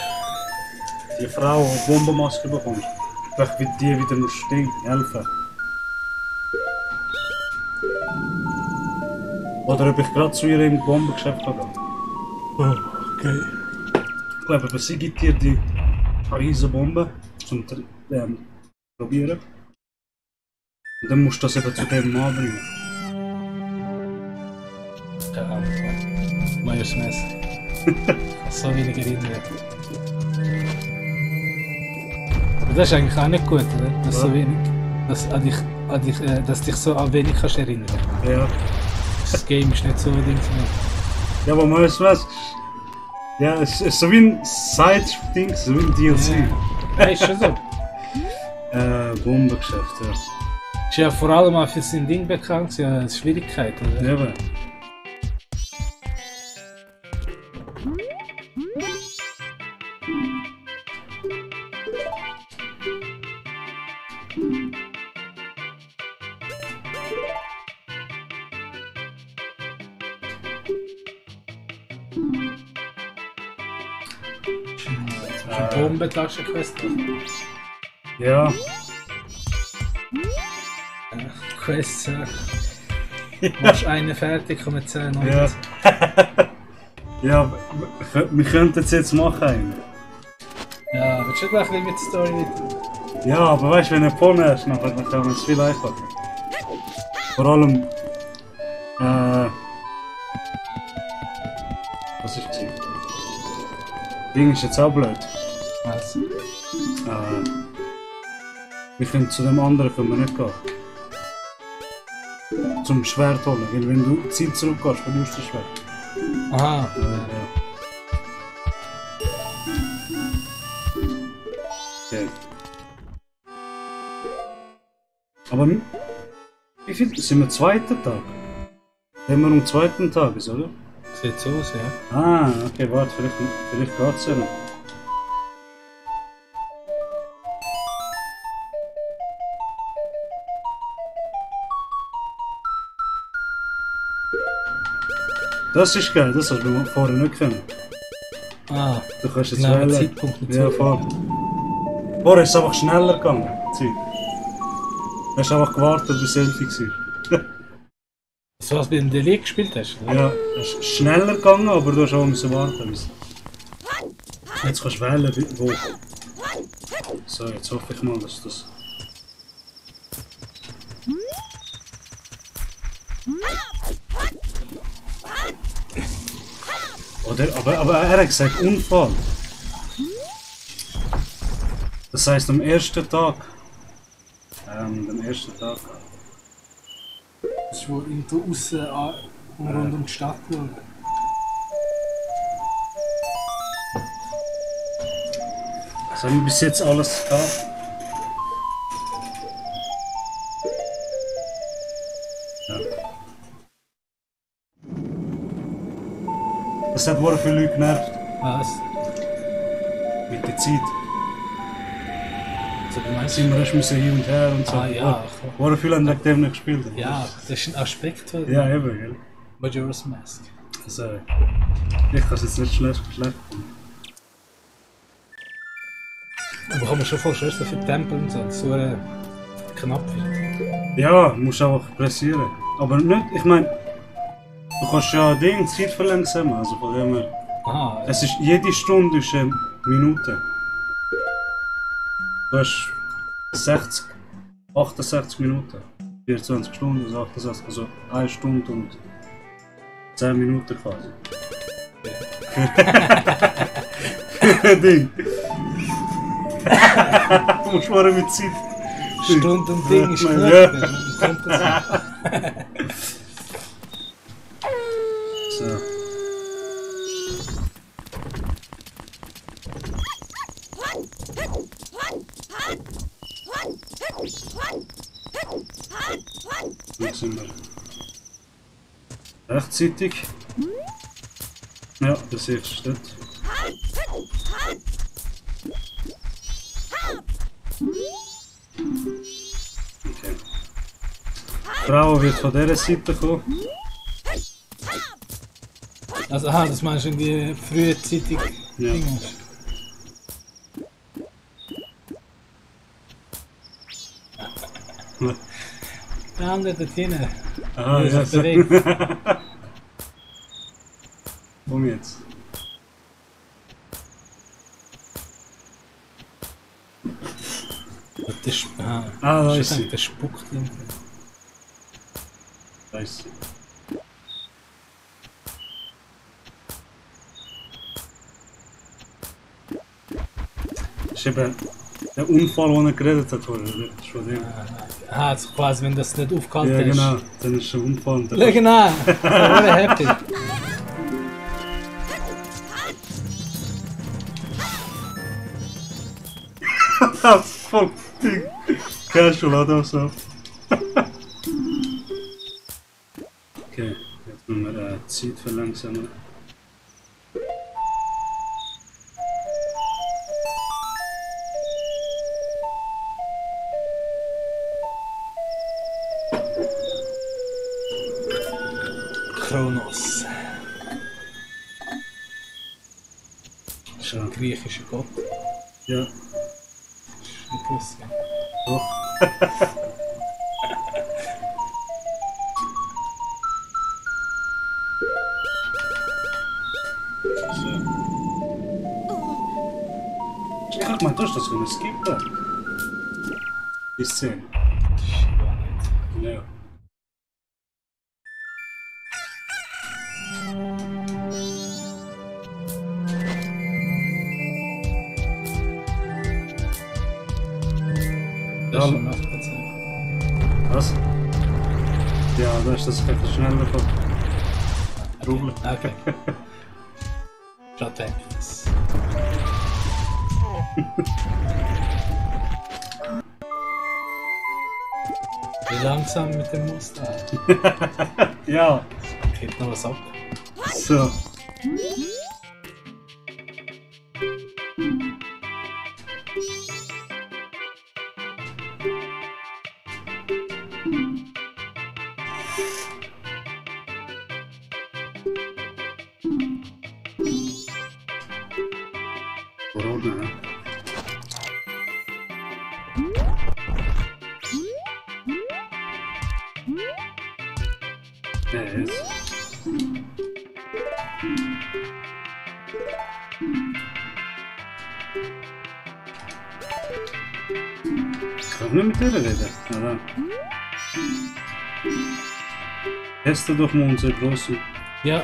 Die Frau, die Bombenmaske bekommt. Ob ich die wieder muss Ding helfen. Oder ob ich gerade zu ihr im Bombengeschäft kann gehen.
Oh, okay.
Ich glaube, aber sie gibt dir die riesen Bombe zum probieren. Und dann musst du das eben zu dem Mann bringen.
Keine Ahnung. Majora's Mask. So wenig erinnern. Aber das ist eigentlich auch nicht gut, oder? Dass
Ja.
so wenig. Dass dich so an wenig kannst erinnern.
Ja.
Das Game ist nicht so ein Ding.
Ja, aber man weiß was. Ja, es ist so wie ein Side-Ding, so wie ein DLC.
Ja, ist schon so.
Bombengeschäft, ja.
Ist ja vor allem auch für sein Ding bekannt, ja, als Schwierigkeit, oder?
Eben.
Die Bombentaschenquest.
Ja.
Quests, ja. Machst eine fertig, kommen 10 neue.
Ja. Ja, wir könnten es jetzt machen.
Ja, willst du gleich ein bisschen mit der Story weiter?
Ja, aber weißt du, wenn du einen Pony hast, dann kann man es viel einfacher. Vor allem. Was ist das? Ding ist jetzt auch blöd.
Was?
Wir können zu dem anderen können wir nicht gehen. Zum Schwert holen, weil wenn du die Zeit zurückgehst, verlierst du das Schwert.
Aha.
Okay. Aber wie viel sind wir zweiten Tag? Wenn wir am zweiten Tag ist, oder?
Sieht so aus, ja.
Ah, okay, warte, vielleicht geht's ja noch. Das ist geil, das hast du vorher nicht können.
Ah,
Du kannst jetzt
genau,
wählen.
Zeitpunkt dazu.
Ja, voll. Vorher ist es einfach schneller gegangen, die Zeit. Du hast einfach gewartet, bis Selfie war.
So was du in der League gespielt hast? Oder?
Ja, es ist schneller gegangen, aber du hast auch müssen warten. Jetzt kannst du wählen, wo. So, jetzt hoffe ich mal, dass das. Oder, aber er hat gesagt Unfall. Das heisst am ersten Tag. Am ersten Tag.
Das ist wo irgendwo außen rund um die Stadt schauen.
Was haben wir bis jetzt alles gehabt? Ja. Das hat wohl viele Leute genervt.
Was?
Mit der Zeit.
Also, du meinst,
Sind wir erst müssen hin und her und so.
Ah, ja.
Wohl viele haben wegen dem nicht gespielt.
ja, das ist ein Aspekt von
Ja, eben, gell.
Majora's Mask.
Also, ich kann es jetzt nicht schlecht finden.
Aber kann man schon vorstellen, dass für Tempel und so, dass so knapp wird.
Ja, musst einfach pressieren. Aber nicht, ich meine, du kannst ja Ding, Zeit verlangsamen, also von dem her.
Aha,
Es ist, jede Stunde ist eine Minute. Du hast 68 Minuten. 24 Stunden, also 68, also 1 Stunde und 10 Minuten quasi. Ding. Du musst mal mit Zeit.
Stunde und Ding ist gut.
Ja.
Dann kommt das.
So. Jetzt sind wir rechtzeitig. Ja, das ist das. Okay. Die Frau wird von dieser Seite kommen.
Also, aha, das meinst du in die frühzeitig
Ja.
Dinge. Der andere dort hinten.
Aha,
Der
ja,
sich bewegt.
Komm jetzt.
Da
Da ist sie.
der spuckt irgendwie.
Da ist sie. Das ist eben der Unfall, den er geredet hat vorher. Das ist von dem.
Aha, also quasi, wenn das nicht aufgehalten
Ja,
ist.
genau. Dann ist der Unfall. Und
Schau genau, ich bin happy.
Voll Ding. Casual, oder so. Okay, jetzt müssen wir die Zeit verlangsamen.
Kronos. Das ist
So.
ein griechischer Gott.
Ja,
Das ist nicht gewusst, ja.
doch. So. Ich meine, du hast das können skippen. Die Szene. Ja.
Das ist schon nachgezogen.
Was? Ja, da ist das etwas schneller von Rubel.
Okay. Schaut weg. Wie langsam mit dem Muster.
Ja,
Geht noch was ab.
so. Corona, ne? Yes. Kann ich nicht mit dir reden? Oder? Teste doch mal unsere große.
Ja.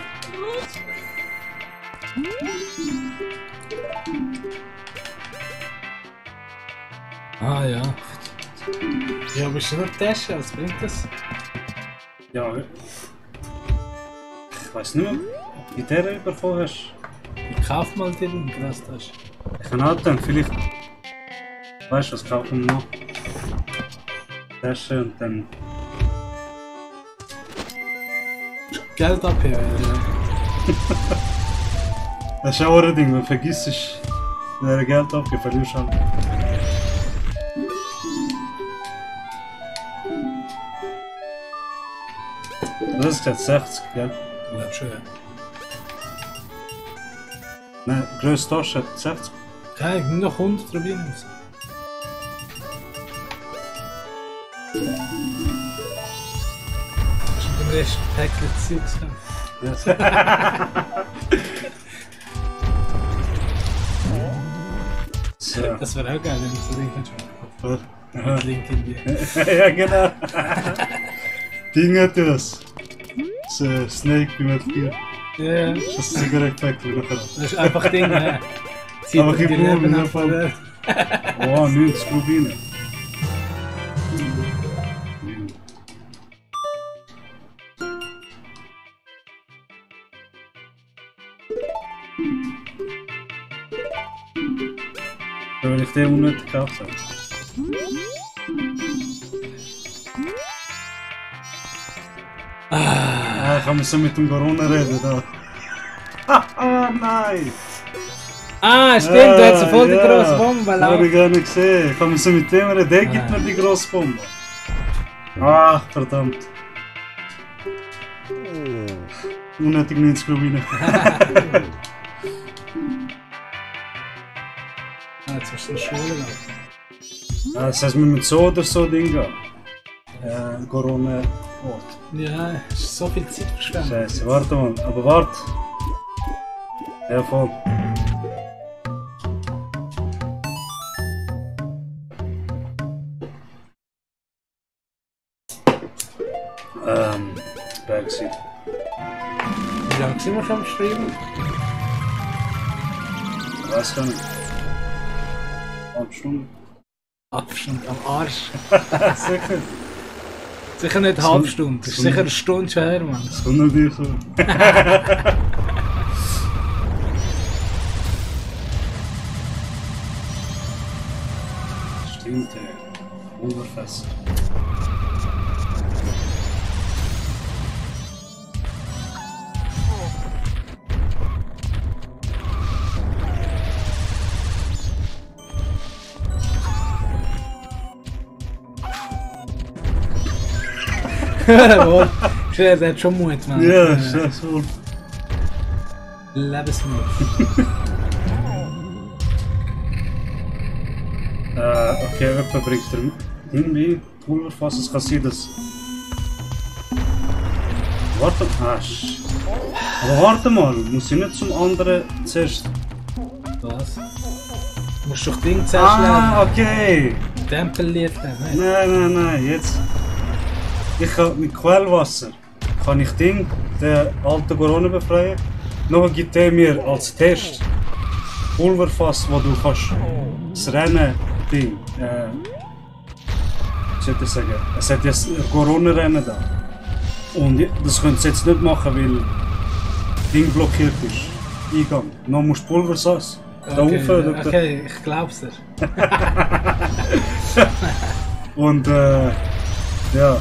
Ah ja. Ja, aber ist nur testen, was bringt das?
Ja, ich weiß nicht mehr, wie der bekommen hast.
Ich kauf mal den Grastasche.
Ich kann auch dann vielleicht. Weißt du, was kaufen wir noch? Tasche und dann.
Geld abheben, ja.
Das ist auch ein Ding, wenn du vergisst, wenn du Geld abgibst, verlierst du halt. Das ist jetzt 60, gell?
Ich glaub schon, ja.
Nein, die grösste Tasche hat 60.
Okay, ich noch 100 Rubinen. Hast du beim ersten Päckchen Zeugs gehabt?
So.
Das wäre auch geil, wenn ich so Ding schon
Aha.
mit Link in die.
Ja, genau. Dinge das. So, Snake bei Metal Gear.
Ja,
Das ist ein Zigarettenpäckchen nachher.
das ist einfach Ding, ja. Zieht
Aber
die
kein Problem,
Leben
ja,
ab, oder?
Oh, 90 Rubine. Wenn ich den unnötig gekauft habe. Ah, ich kann so mit dem Corona reden da. Haha, nein!
Ah, stimmt, du hast so voll die grosse Bombe
Das habe ich
laufen.
gar nicht gesehen. Ich kann so mit dem reden, der gibt mir die grosse Bombe. Ach, verdammt. Unnötig 90 Rubine.
Ah, jetzt musst du in die Schule laufen.
Das heißt, wir müssen so oder so Ding gehen. Corona-Ort.
Ja, es ist so viel Zeit verschwendet.
Scheiße, warte mal, aber warte. Ja, voll. Backseat.
Wie lange sind wir schon am Streamen?
Ich weiß gar nicht. Halb Stunde.
Abstand am Arsch.
Sicher.
Sicher nicht eine halbe Stunde, das ist sicher eine Stunde schon her, Mann.
Das kommt natürlich so. Stimmt, ey. Pulverfest.
Wohl. Der hat schon Mut, Mann.
Ja, ist das so.
Lebensmut.
Okay, jemand bringt er irgendwie Pulverfass. Es kann sein, dass. Warte, aber warte mal, muss ich nicht zum anderen zuerst.
Was? Du musst doch Ding zuerst lernen.
Okay.
Tempellied lernen.
Nein, jetzt. Ich kann mit Quellwasser kann ich den alten Corona befreien. Nachher gibt er mir als Test Pulverfass, wo du kannst das Rennen Ding. Was soll ich sagen? Es hat jetzt Corona-Rennen da. Und das könnt ihr jetzt nicht machen, weil das Ding blockiert ist. Eingang. Noch musst du Pulverfass. Da
Okay,
rauf,
okay, ich glaub's dir.
Und Ja.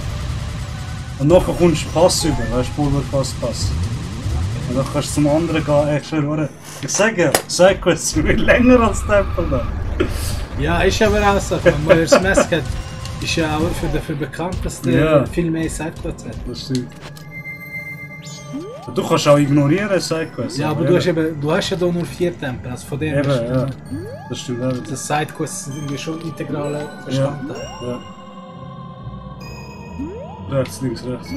Und nachher kommst du Pass über, weißt du, Pulverfass Pass. Und dann kannst du zum anderen gehen, echt schön, oder? Ich sage ja, Sidequests sind viel länger als Tempel da.
Ja, ist aber auch so. Majora's Mask ist ja auch dafür bekannt, dass der viel mehr Sidequests hat.
Das stimmt. Du kannst auch ignorieren Sidequests.
Ja, aber du hast ja hier nur 4 Tempel, also von dem
eben, ja. Das stimmt auch.
Das Sidequests sind irgendwie schon integraler Bestandteil.
Ja. Rechts, links, rechts.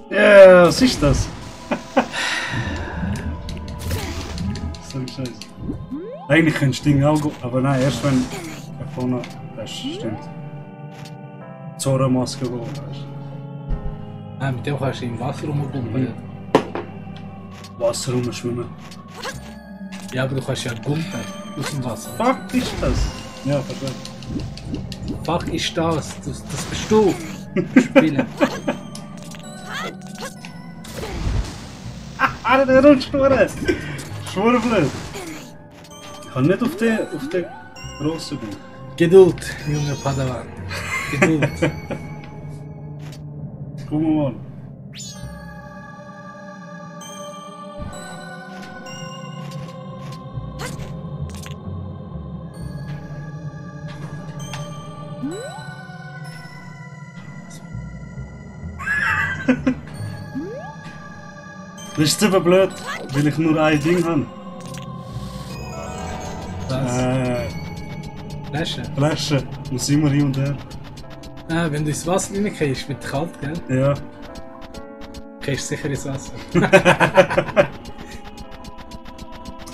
Ja, was ist das? So ein Scheiß. Eigentlich könntest du Ding auch gut, aber nein, erst wenn er vorne das stimmt. Zora-Maske wo, weißt du.
Nein, mit dem kannst du im Wasser rumgumpen.
Wasser rumschwimmen.
Ja, aber du kannst ja gumpen aus dem Wasser.
Fuck ist das? Ja, verstehe.
Fuck ist das? Das bist du. Spielen.
Alter, der rutscht nur! Schwurbel! Ich kann nicht auf den grossen gehen.
Geduld, junger Padawan. Geduld.
Guck mal. Das ist super blöd, weil ich nur ein Ding habe.
Was? Flasche?
Flasche. Muss immer hin und her.
Ah, wenn du ins Wasser reingehst, wird es kalt, gell?
Ja.
Gehst sicher ins Wasser.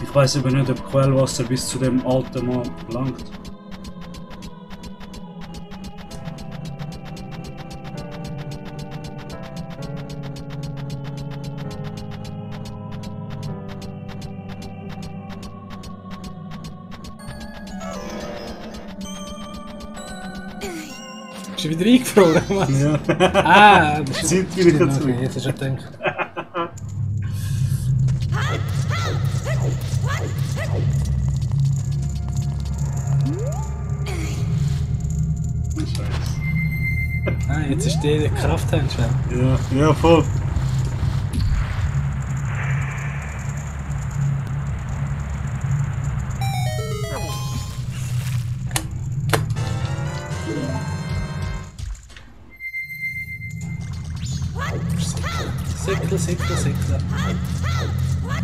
Ich weiß aber nicht, ob Quellwasser bis zu dem alten Mann langt.
Bist du wieder eingefroren, was?
Ja.
Ah, das ist
Zeit wieder
okay,
zurück.
jetzt hast du gedacht.
Scheiße.
Ah, jetzt ist der Krafthandschwert.
Ja, voll.
Säckle.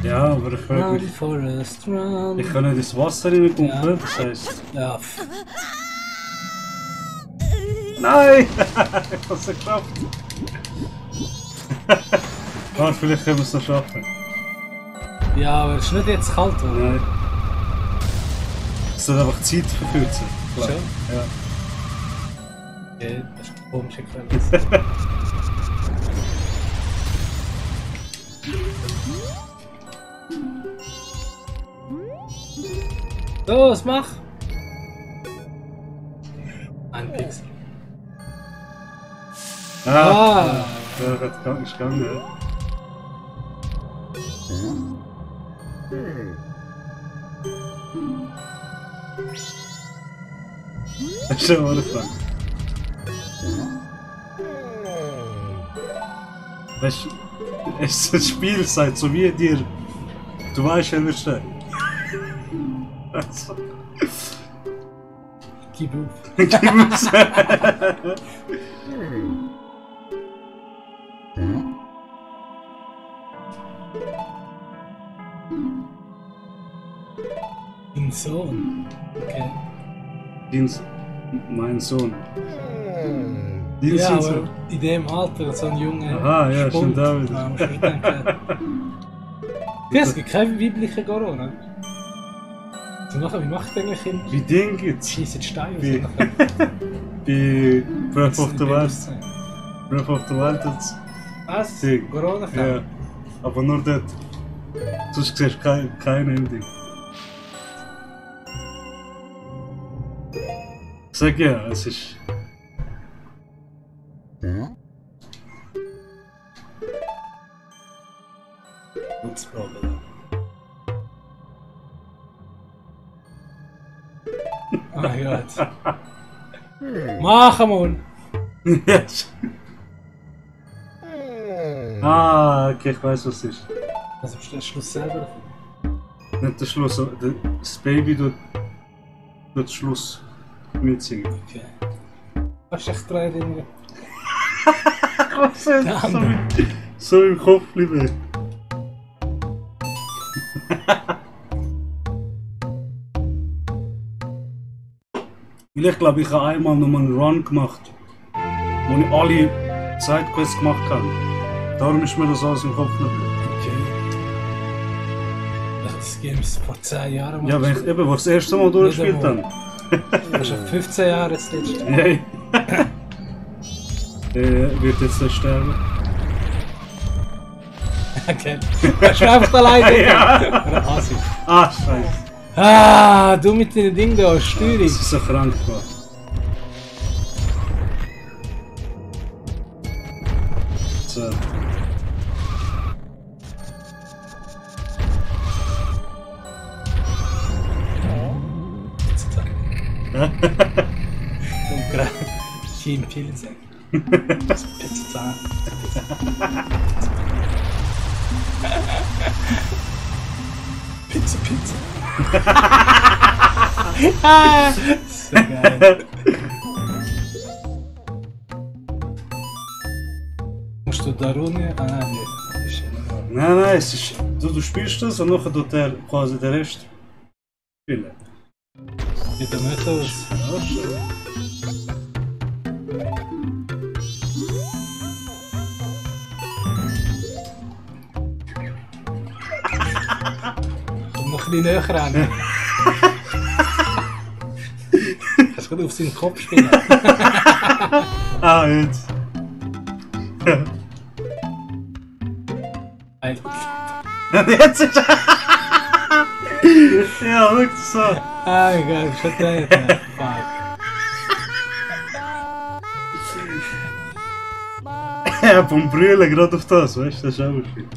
Ja, aber ich frage
Run,
mich.
Forest, run.
Ich kann nicht ins Wasser reinpumpen,
Ja.
das heisst.
Ja,
Nein! Ich hab's nicht geschafft! Warte, vielleicht können wir es noch schaffen.
ja, aber es ist nicht jetzt kalt, oder?
Nein. Es soll einfach Zeit verkürzen.
Schon?
Ja.
Okay, das ist komisch gefällt. Los, mach! Ein Pixel. Ah!
Der hat ist gegangen, ja. Das ist schon angefangen. Weißt du, das Spiel sagt so wie dir. Du weißt ja nicht schnell. Also.
Gib auf.
Gib uns.
Dein Sohn. Okay.
Mein Sohn. Dein
Ja,
Sohn.
aber in dem Alter, so ein Junge.
Aha, ja,
Spund.
stimmt auch wieder.
Ja, musst du mitdenken. Es gibt keine weibliche Corona. So nachher, wie macht eigentlich im
Wie Ding gibt's?
Schießen Steine
Wie-
raus?
Bei Breath of the Wild.
Bewusstsein.
Breath of the Wild hat's
Was?
Ding.
Corona?
Ja. Aber nur dort. Sonst siehst du kein Ending. Ich sag ja, es ist.
Kotzprobe. Oh mein Gott. Mach mal!
Yes. Ah, okay, ich weiß was es ist.
Also bist du den Schluss selber davon?
Nicht der Schluss, aber das Baby tut den Schluss mitsingen.
Okay. Kannst du dich daran erinnern?
Was ist das? So im Kopf bleiben. Weil ich glaube, ich habe einmal noch mal einen Run gemacht, wo ich alle Sidequests gemacht habe. Darum ist mir das alles im Kopf geblieben.
Okay. Das Game ist vor 10 Jahren mal
Ja, wenn ich eben, wo ich das erste Mal durchgespielt habe.
Du hast schon 15 Jahre das letzte.
Hey. Wird jetzt nicht sterben.
Okay. Hast du einfach alleine?
Ja.
Oder Asi?
Ah, scheiße.
Ah, du mit den Dingen da, Steuerung.
Das ist so krank geworden. So.
Und gerade Team Pilze. Pizza. Pizza, Pizza. So geil. Musst du da runter? Ah nein, das ist ja nicht.
Nein, nein, es ist, du spielst das und nachher tut der quasi den Rest spielen.
Sieht doch nicht aus.
Ja, schon.
Komm noch ein bisschen näher ran. Kannst du gut auf seinen Kopf spielen.
Ah, jetzt. Jetzt ist ja, wirklich so.
Ah, egal, schon der. Fuck.
Ja, vom Brüllen gerade auf das, weißt du, das ist auch schön.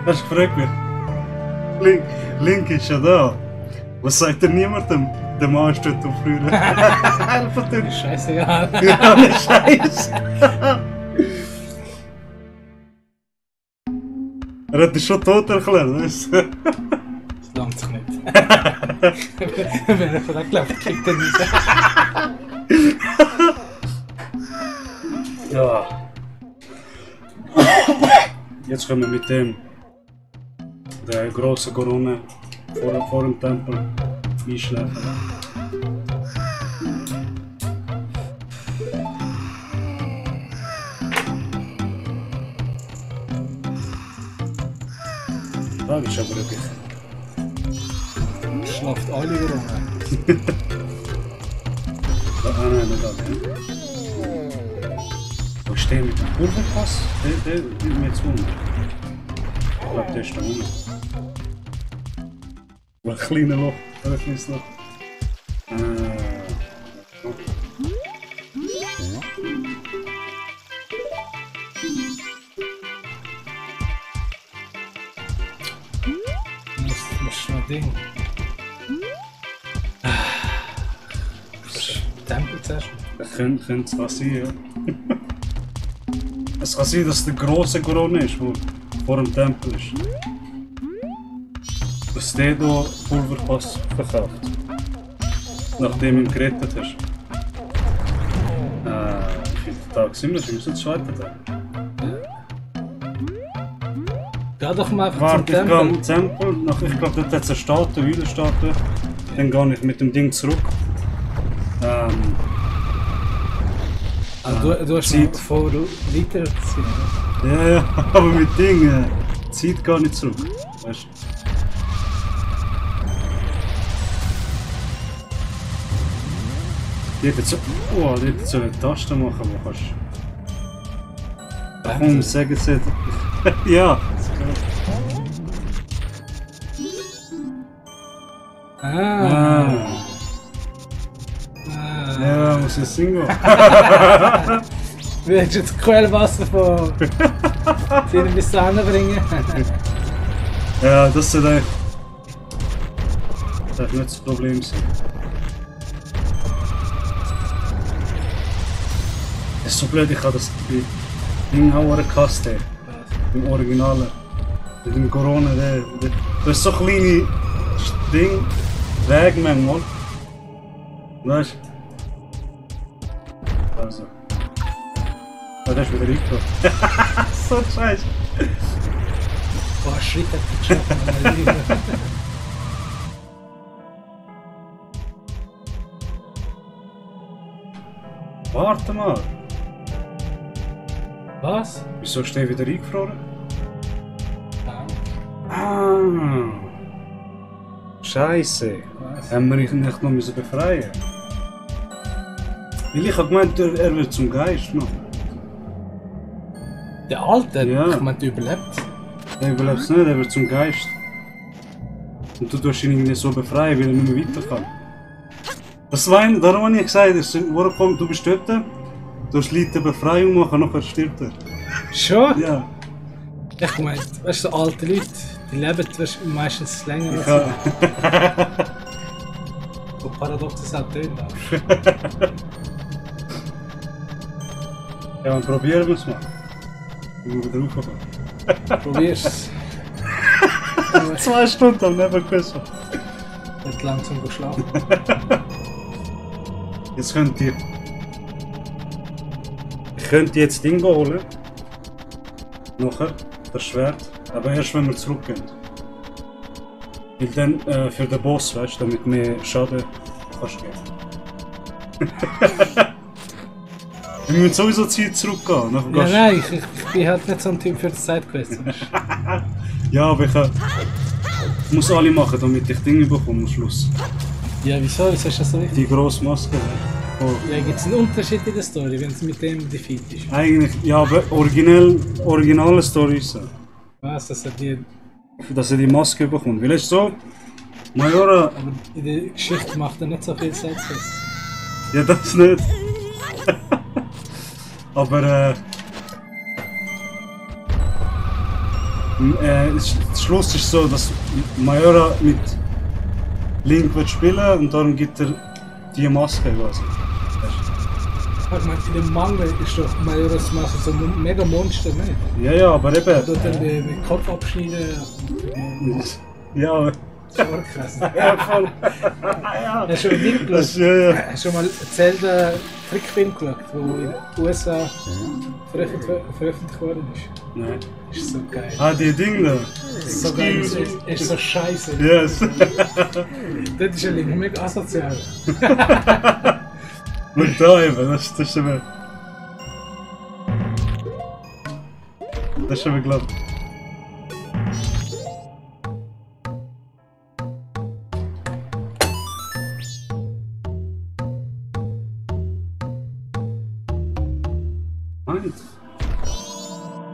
Das gefragt mich. Link ist ja da. Was sagt er niemandem? Der Mann steht auf früher. Helfen dir.
Scheißegal.
Ja, ne Scheiße. Er hat dich schon tot erklärt, weißt du?
Das langt sich nicht. Wenn er von der Klappe kriegt, dann nicht.
Ja. Jetzt können wir mit dem der grossen Corona vor dem Tempel einschlafen. Die Frage ist aber wirklich.
Schlaft alle rum.
Ah nein, nicht alle. Wo ist der mit dem Pulverpass? Der ist mir jetzt unten. Ich glaube, der ist da unten. Ein kleines Loch, ein kleines Loch.
Das ist ein Ding. Tempel zuerst.
Könnte es sein, ja. Es kann sein, dass es der grosse Corona ist, der vor dem Tempel ist. Dass der hier Pulverpass verkauft. Nachdem du ihn gerettet hast. Wie viele Tage sind wir? Wir müssen den zweiten Tag.
Geh doch mal einfach
Warte,
zum
ich gehe
Tempel.
am Tempel. Ich glaube, dort hat es eine Statue, eine Statue. Dann gehe ich mit dem Ding zurück.
Du hast
Zeit.
noch vor weiter gesehen.
Ja, ja, aber mit Dingen. Zeit gar nicht zurück. Weißt du? Dort so, oh, dort so eine Taste machen, wo kannst... Komm, sag es nicht. Ja.
Ah.
Ja, muss ich singen.
Willst du jetzt Quellwasser von denen bis dahin bringen?
Ja, das sollte eigentlich... Das darf nicht das Problem sein. Das ist so blöd, ich habe das Ding auch gehasst. Im Originalen. Mit dem Corona. Das ist so kleine Ding. Weg manchmal. Weißt du? Also. Ah, das ist wieder reingekommen. So scheiße.
Boah, Schritt hat geschossen.
Warte mal.
Was?
Wieso ist der wieder eingefroren?
Ah.
Ah. Scheiße.
Was?
Haben wir ihn nicht noch müssen befreien? Weil ich habe gemeint, er wird zum Geist noch.
Der Alte?
Ja.
Ich meine, der überlebt.
Er überlebt es nicht, er wird zum Geist. Und du tust ihn irgendwie so befreien, weil er nicht mehr weiter kann. Das war darum habe ich gesagt, du bist dort, du hast Leute Befreiung machen, nachher stirbt er.
Schon?
Ja.
Ich meine, weißt du, so alte Leute, die leben meistens länger als
Ja.
so paradox es auch tönt.
Ja, dann probieren wir es mal. Ich muss wieder raufkommen.
Probier's.
2 Stunden am Nebenkuss.
Nicht langsam schlafen.
Jetzt könnt ihr... Ich könnte jetzt Ding holen. Nachher, das Schwert. Aber erst wenn wir zurückgehen. Weil dann für den Boss, weißt du, damit mehr Schaden kannst geben. Wir müssen sowieso Zeit zurückgehen. Nachher
Ja,
gehst-
nein, ich bin halt nicht so ein Typ für die Sidequest.
Ja, aber ich muss alle machen, damit ich Dinge bekomme am Schluss.
Ja, wieso? Wieso ist das so wichtig?
Die grosse Maske. Oh.
Ja, gibt es einen Unterschied in der Story, wenn es mit dem Defeat ist?
Eigentlich, ja, aber originale Story ist so.
Was, dass er die...
Dass er die Maske bekommt. Weil es so, Majora,
Aber in der Geschichte macht er nicht so viel Sidequest.
ja das nicht. Aber der Schluss ist so, dass Majora mit Link wird spielen und darum gibt er die Maske quasi.
Ich meine, in dem Manga ist doch Majora's Mask so ein mega Monster, nicht?
Ja, aber eben.
Dort dann den Kopf abschneiden.
Ja,
Schon krass.
ja, voll.
Hast du schon ein Ding
Das,
geschaut?
ja, ja.
Hast du schon mal Zelda-Trickfilm geschaut, der in den USA veröffentlicht worden ist?
Nein.
Ist so geil.
Ah, die Dinge da.
Das ist so geil. Es ist so scheiße.
Yes.
Das ist ja mega asozial.
Und da eben, das ist eben. Das ist eben glatt. Nein.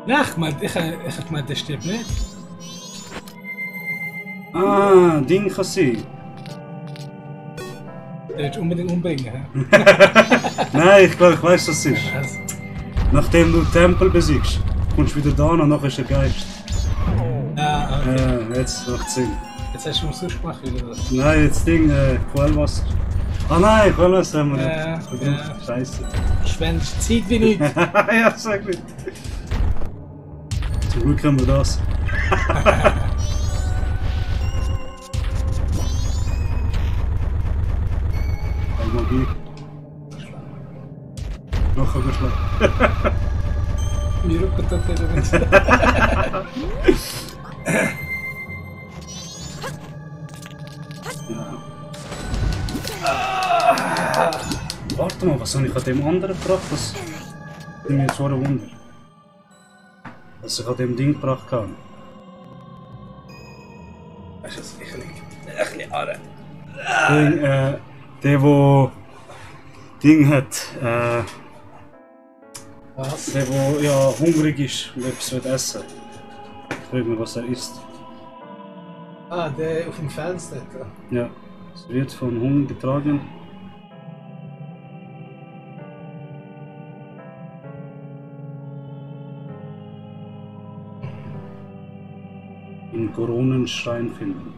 Nein, ich meine, der stirbt nicht.
Ah, Ding kann sein.
Der willst du unbedingt umbringen. Hä?
Nein, ich glaube, ich weiß, was es ist.
Also,
Nachdem du den Tempel besiegst, kommst du wieder da und nachher ist der Geist.
ja, okay.
Ja, jetzt macht Sinn.
Jetzt hast du mal sonst gemacht, oder was?
Nein, jetzt Ding, Quellwasser. Ah nein, Quellwasser haben wir
Ja,
nicht.
ja.
Scheiße.
Verschwendest Zeit wie nichts.
Ja, sag nicht. Zum Glück haben wir das. Magie. Noch überschlagen.
Mir rücken tut wieder nicht.
Warte mal, was habe ich an dem anderen gebracht? Das bin mir jetzt so ein Wunder. Was ich an dem Ding gebracht habe. Weißt du, was ich liege? Ein bisschen an. Der, wo Ding hat.
Was?
Der, der ja hungrig ist und etwas will essen. Ich frage mich, was er isst.
Ah, der auf dem Fels dort.
Ja, es wird von Hunden getragen. Im Koronenschrein finden.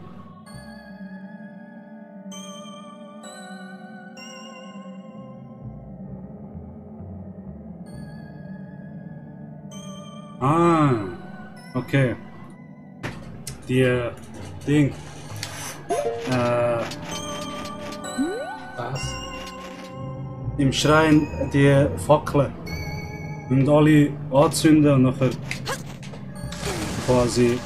Ah, okay. Die Ding.
Was?
Im Schrein die Fackeln. Und alle anzünden und nachher quasi.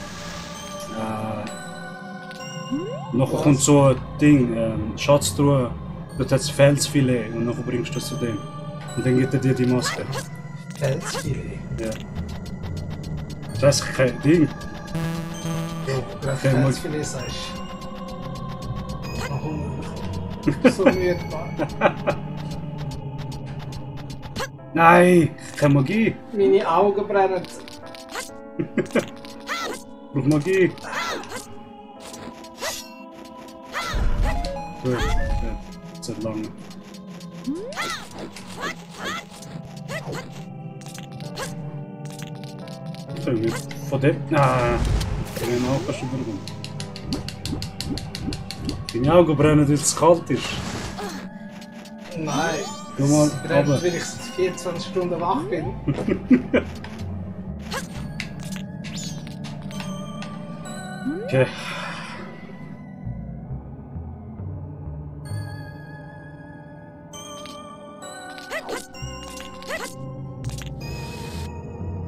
Nachher kommt so ein Ding, Schatztruhe. Dort hat es Felsfilet und nachher bringst du das zu dem. Und dann gibt er dir die Maske.
Felsfilet?
Ja. Das ist kein Ding.
Jo, wenn du Felsfilet sagst. Noch Hunger. So müde, Mann.
Nein, keine Magie.
Meine Augen brennen.
Brauch Magie. Gut, ja, das hat lange. Von dem. Ah, meine Augen kannst du übergehen. Deine Augen brennen, weil es kalt ist.
Nein.
Schau mal,
Es brennt,
runter.
weil ich seit 24 Stunden wach bin.
Okay.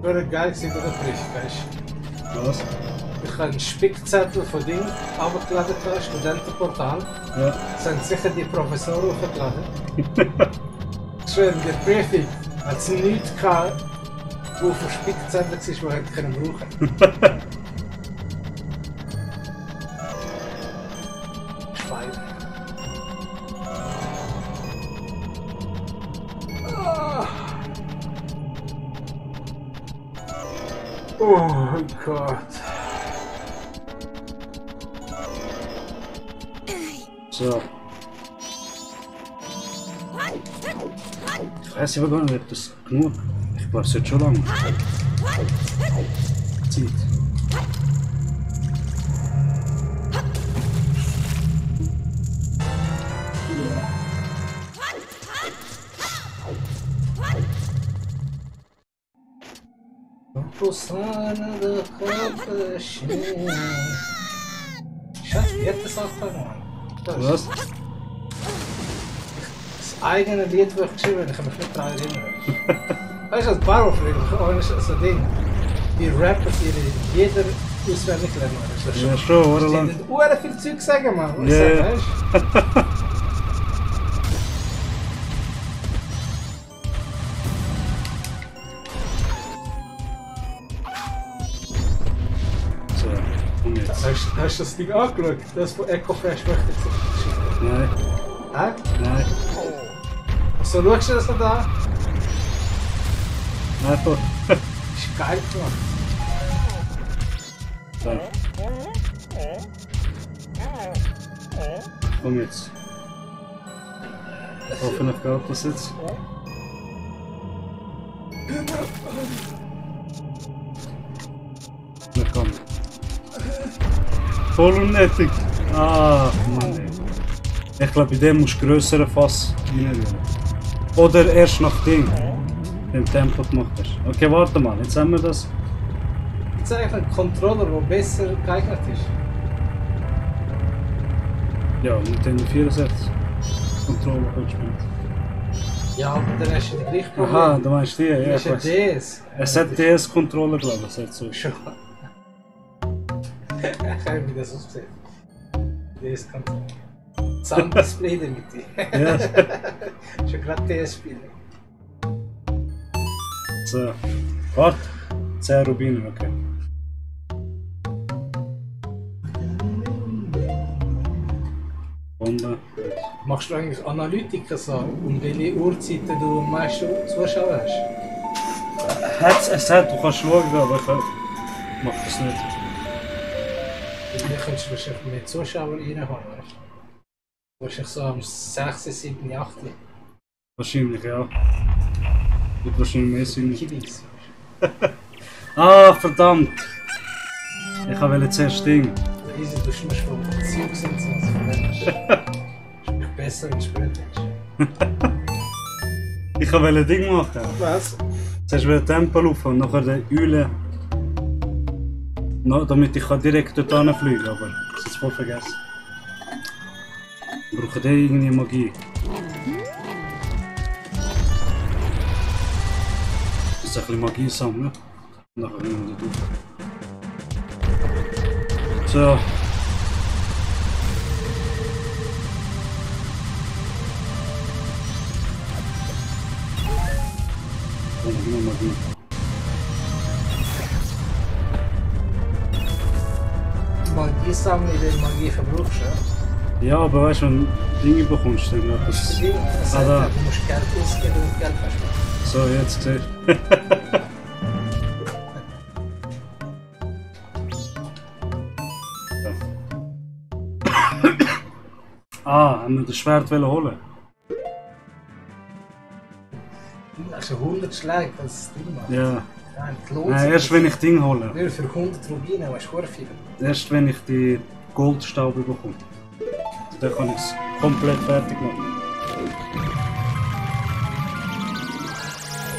Wäre geil gewesen, oder Brief, weißt du?
Was?
Ich habe einen Spickzettel von Ding abgeladen, Studentenportal.
Ja.
Das haben sicher die Professoren hochgeladen. Schön, der Briefing hat es nichts gehabt, wo auf dem Spickzettel war, den hätte ich brauchen können. Schwein. Oh Gott.
So. Ich weiß aber gar nicht, ob das genug. Ich glaube, es wird schon lange. Zeit.
Pulsana da Kapaschen. Schatz, wie hat das angefangen?
Was?
Das eigene Lied, das ich geschrieben habe, ich kann mich nicht daran erinnern. Weißt du, als Barofried, so ein Ding. Die Rapper, die jeder auswendig lernen. Das ist
Ja, schon, oder
Die
lang?
haben viel Zeug sagen, Mann.
Ja, ja.
Weißt du?
So, und jetzt?
Hast du das Ding angeschaut? Das von EcoFresh möchte ich
Nein,
Hä?
nein.
So schaust du das noch an?
Einfach.
Ist geil gemacht.
So. Komm jetzt. Hoffentlich geht das jetzt. Na komm. Voll unnötig. Ah, Mann ey. Ich glaube, bei dem musst du grössere Fass rein. Oder erst nach dem Tempo gemacht hast. Okay, warte mal, jetzt haben wir das.
Jetzt eigentlich einen Controller, der besser geeignet ist.
Ja, Nintendo 64 Controller spielen.
Ja, aber dann hast du die gleiche Problem.
Aha, du meinst die, ja,
Das
ich
ist
weiß.
ein DS.
Es hat DS-Controller, glaube ich, es hat so.
Schon. Ich habe wie das aussieht. DS-Controller. Sound-Display damit.
Ja,
Schon gerade DS-Spiele.
so. Warte, 10 Rubine, okay. Sekunde.
Machst du eigentlich Analytiker so, um welche Uhrzeiten du am meisten Zuschauer hast?
Es hat, du kannst schauen, aber ich mach das nicht.
Hier könntest du wahrscheinlich mehr Zuschauer reinhauen, weißt du? Wahrscheinlich so am 6., 7., 8.
Wahrscheinlich, ja. Wird wahrscheinlich mehr Sinn.
Kiddies.
Ah, verdammt! Ich wollte zuerst Ding.
Easy, du musst von Beziehung sind, also von dem ist besser, wenn du später bist.
Ich wollte Ding machen.
Was?
Zuerst will ich Tempel rauf und nachher den Eulen. No, damit ich direkt dort hinfliegen kann, aber das ist jetzt voll vergessen. Wir brauchen irgendwie Magie. Ich muss ein bisschen Magie sammeln. Und nachher können wir dort rauf. So. Oh, noch Magie.
Magie sammeln, in der Magie verbrauchst, ja?
Ja, aber weißt du, wenn du Dinge bekommst, dann wird das.
Das
Ah, da.
du musst Geld ausgeben und Geld versparen.
So, jetzt siehst du. Ah, haben wir das Schwert holen?
Also 100 Schläge, das ist das Ding macht.
Ja.
Nein, das lohnt
Nein,
sich
erst wenn ich Ding hole.
nicht. Für 100 Rubine, weißt du, viel.
Erst wenn ich die Goldstaube bekomme. Dann kann ich es komplett fertig machen.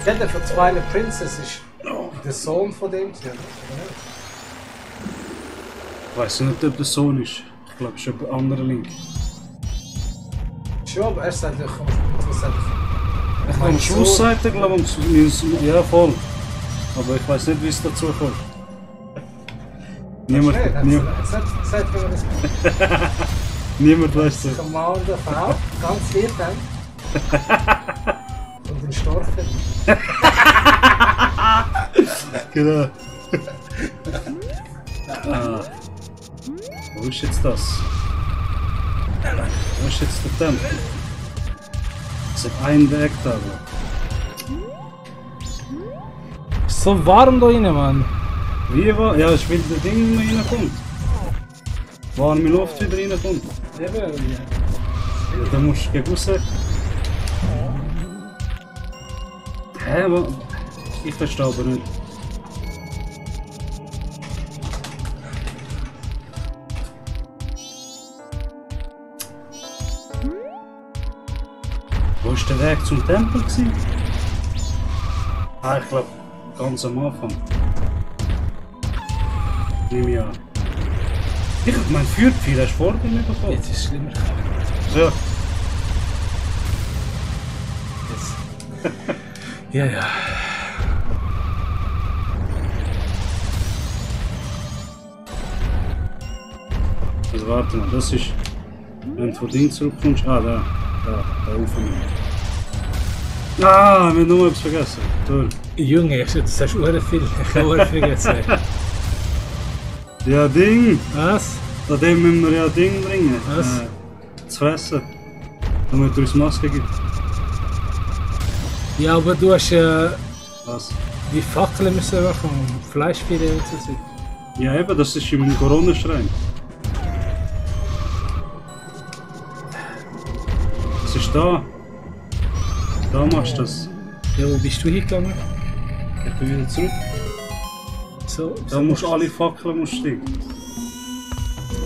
Ja, der von Twilight Princess ist der Sohn von dem.
Ich weiß nicht, ob das Sohn ist. Ich glaube, es ist ein anderer Link.
Schon, aber er sagt,
Am Schluss sagt er, glaube ich, ja voll. Aber ich weiß nicht, wie es dazu kommt. Niemand weiß das.
Commander Frau, ganz lieb dann. Und den Storchen.
Genau. Ah. Wo ist jetzt das? Wo ist jetzt der Tempel? Es hat einen Weg da.
Ist so warm da rein, Mann.
Wie war? Ja, es will der Ding nicht reinkommt. Warme Luft wieder reinkommt.
Eben, ja.
Ja, dann musst du gegen raus. Hä, aber ich verstehe aber nicht. Wo ist der Weg zum Tempel gewesen? Ah, ich glaube, ganz am Anfang. Nehme ich an. Ich hab mein Feuerpfeil hast du vor dir nicht bekommen.
Jetzt ist es schlimmer.
So.
Ja, ja.
Also warte mal, das ist. Wenn du von Ding zurückkommst. Ah, da oben. Ah, wir haben noch etwas vergessen. Toll.
Junge, das hast du sehr viel. Ich habe auch vergessen.
Ja, Ding!
Was?
Da dem müssen wir ja Ding bringen.
Was?
Zu fressen. Damit er uns Maske gibt.
Ja, aber du hast
Was?
die Fackeln müssen machen, um Fleischfilet und so sein.
Ja, eben, das ist im Corona-Schrein. Was ist da? Da machst du das.
Ja, wo bist du hingegangen?
Ich bin wieder zurück.
So,
Da musst du alle Fackeln steigen.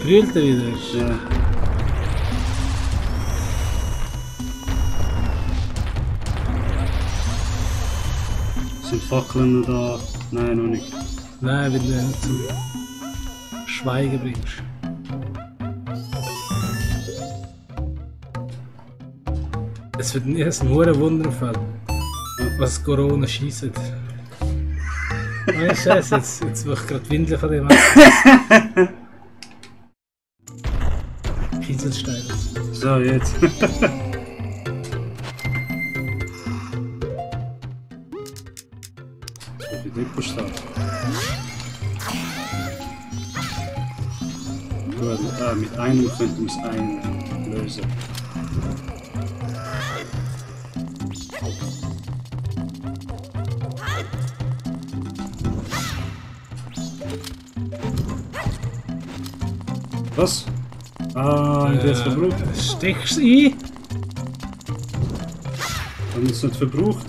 brüllt er wieder.
Ja. Sind Fackeln noch da? Nein, noch nicht.
Nein, wenn du ihn zum Schweigen bringst. Es wird nie ein hoher Wunderfall, was Corona scheisst. Nein, Scheiße, jetzt will ich gerade Windel von dem machen. Kieselstein.
So, jetzt. Die Deko starten. Gut. mit einem könnte man es einlösen. Was? Ah, und jetzt verbraucht.
Steckst du ein?
Haben wir es nicht verbraucht?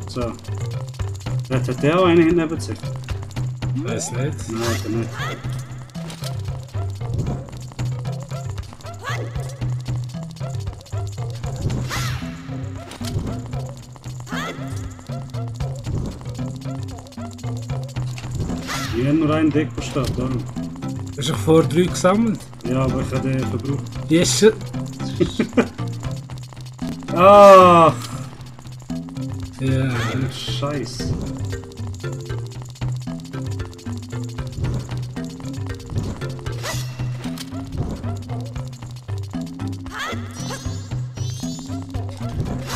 So. Hat der auch einen hinten bezahlt?
Weiß nicht.
Nein, hat er nicht. Wir haben nur einen Deko statt, darum.
Du hast doch vor 3 gesammelt.
Ja, aber ich habe den verbraucht.
Yes.
Ah!
Ja.
Scheiß.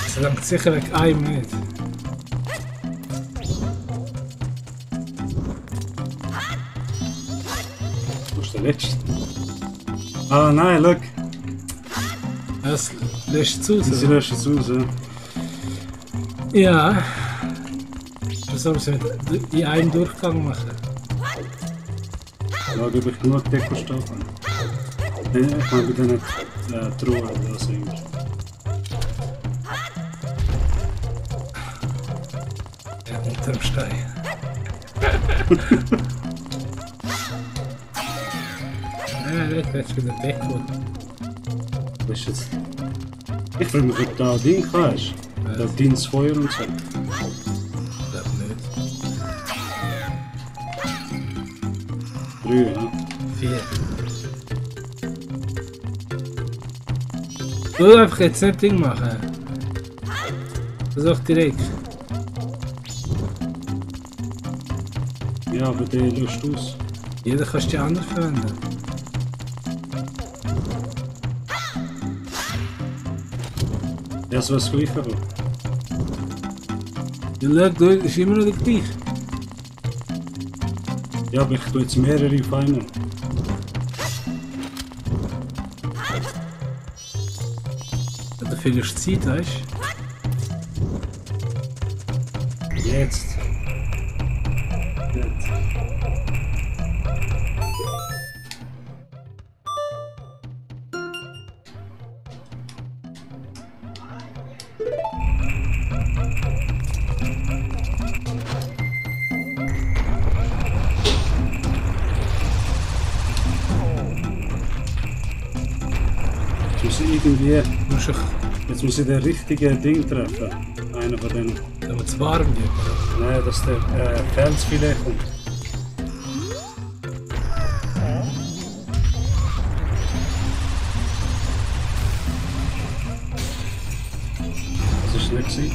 Das langt sicher weg einem nicht.
Wo ist der letzte? Ah nein, look.
Das löscht zu.
Sie
So.
löschen es aus, ja.
Ja. Das soll man mit in einem Durchgang machen.
Ja, gebe ich genug Deko-Stoff an. Ich kann bitte nicht Truhe oder was immer.
Ja, unterm Stein. Ja, das ist wieder Deko.
Was ist jetzt? Ich frage mich, ob da ein Ding hast. Da dient das Feuer und so.
Ich glaube nicht.
3, ja.
4. Du einfach jetzt nicht Ding machen. Versuch direkt.
Ja, aber der löscht aus.
Jeder kannst die anders verwenden.
Ja, so was gleich aber.
Ja, schau, du ist immer noch der gleiche.
Ja, aber ich tue jetzt mehrere auf einmal.
Ja, dafür ist Zeit, weißt du?
Jetzt. Jetzt muss ich irgendwie. Jetzt muss ich den richtigen Ding treffen. Einer von denen.
Wenn es warm wird.
Nein, dass der Felsfilet kommt. Das ist nicht gewesen.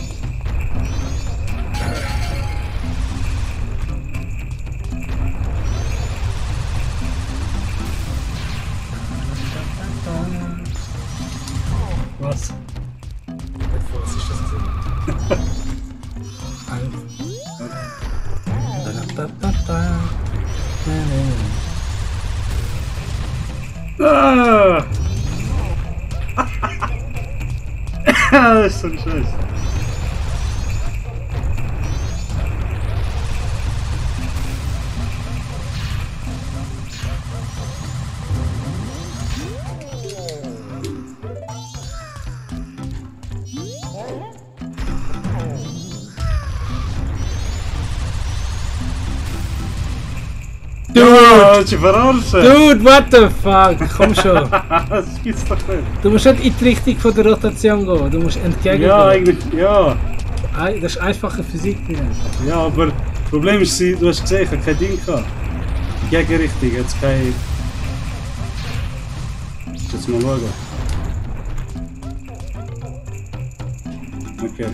Was?
Was ist das denn?
Ah! Das ist so ein Scheiß. Dude! Ich verarschen!
Dude, what the fuck? Komm schon.
Das gibt's doch nicht.
Du musst nicht in die Richtung von der Rotation gehen, du musst entgegen
Ja,
gehen.
eigentlich, ja.
Das ist einfache Physik.
Ja, aber das Problem ist, du hast gesehen, ich habe kein Ding gehabt. Gegenrichtung, jetzt kein... Jetzt mal schauen. Okay.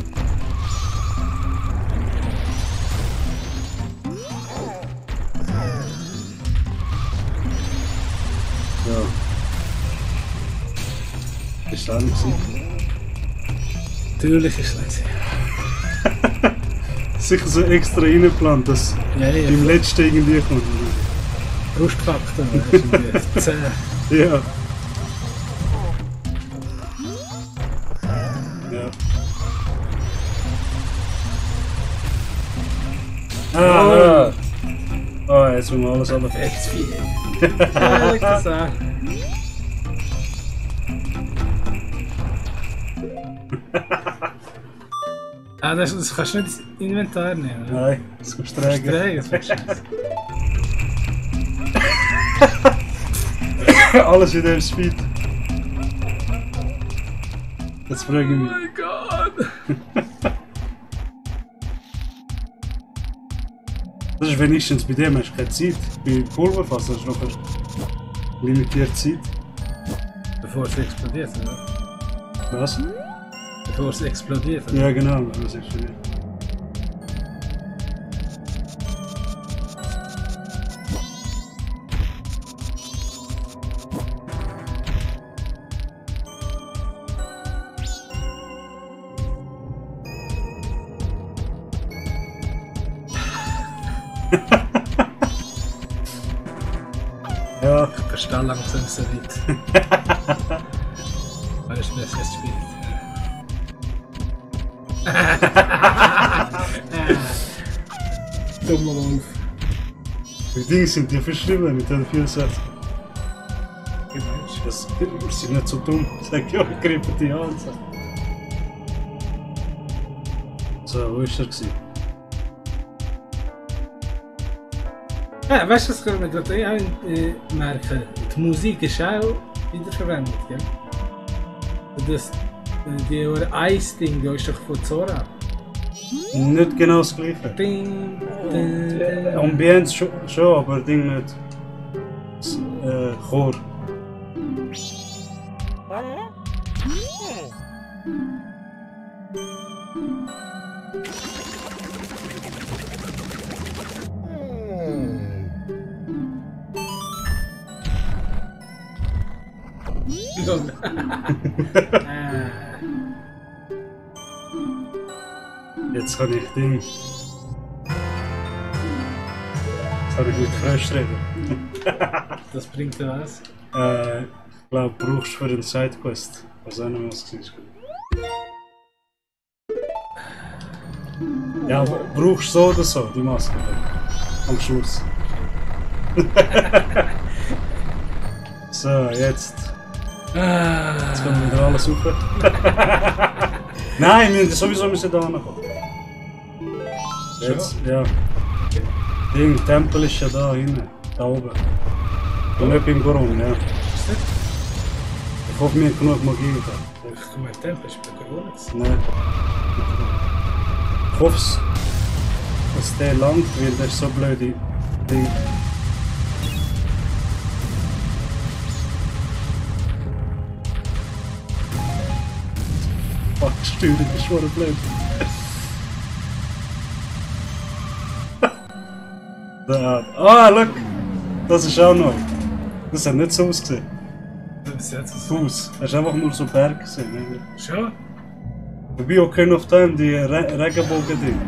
So. Ist das nicht so?
Natürlich ist es nicht.
Sicher so extra reingeplant, dass
Ja, ja.
im letzten irgendwie kommt.
Brustfaktor, das ist irgendwie 10.
Ja. Ja. Ah, oh, jetzt müssen wir alles aber
Jetzt viel. Ja, ich kann sagen. Ah, das kannst du nicht ins Inventar nehmen. Oder?
Nein, das kannst du tragen.
Trägen, das wäre scheiße.
Alles in dem Speed. Jetzt frage ich mich.
Oh mein Gott!
Das ist wenigstens bei dem hast du keine Zeit. Bei Pulverfass hast du noch eine limitierte Zeit.
Bevor es explodiert, oder?
Was?
Bevor es explodiert, oder?
Ja genau, das ist schon. Ja.
Ich verstehe langsam so weit. Weil ich mir das jetzt spielt. Dummer Wolf.
Die Dinge sind dir verschrieben mit den 64.
Gemeint.
Das sind nicht so dumm. Sag ja, ich grippe die an. So, wo ist er gewesen?
Ja, weißt du, was können wir gerade auch merken? Die Musik ist auch wiederverwendet, gell? Das, die Eis-Ding, da ist doch von Zora.
Nicht genau das gleiche.
Ding, ding, ding.
Ambienz schon, aber Ding nicht. Das, Chor. Jetzt kann ich Ding. Jetzt kann ich mit Frösch reden.
Das bringt dir was?
Ich glaube, brauchst du für den Sidequest. Was auch noch was war. Ja, aber brauchst du so oder so, die Maske dann. Am Schluss. So, jetzt. Jetzt kommt wieder alles super. Nein, wir müssen da ankommen. Jetzt, ja. Ding, Tempel ist ja da hinten, da oben. Und nicht beim Goron, ja. Ich hoffe, wir haben genug Magie da.
Ich komme mit Tempel, ist bei Corona.
Nein. Ich hoffe es, dass der langt, weil das ist so blöde Ding. Fuck, die Steuerung ist schon blöd. Da. Ah, look! Das ist auch neu. Das hat nicht so ausgesehen.
Das ist jetzt so.
Fuß. Hast du einfach nur so Berg gesehen. Ne?
Schon?
Wobei auch kein auf dem die Regenbogen-Ding.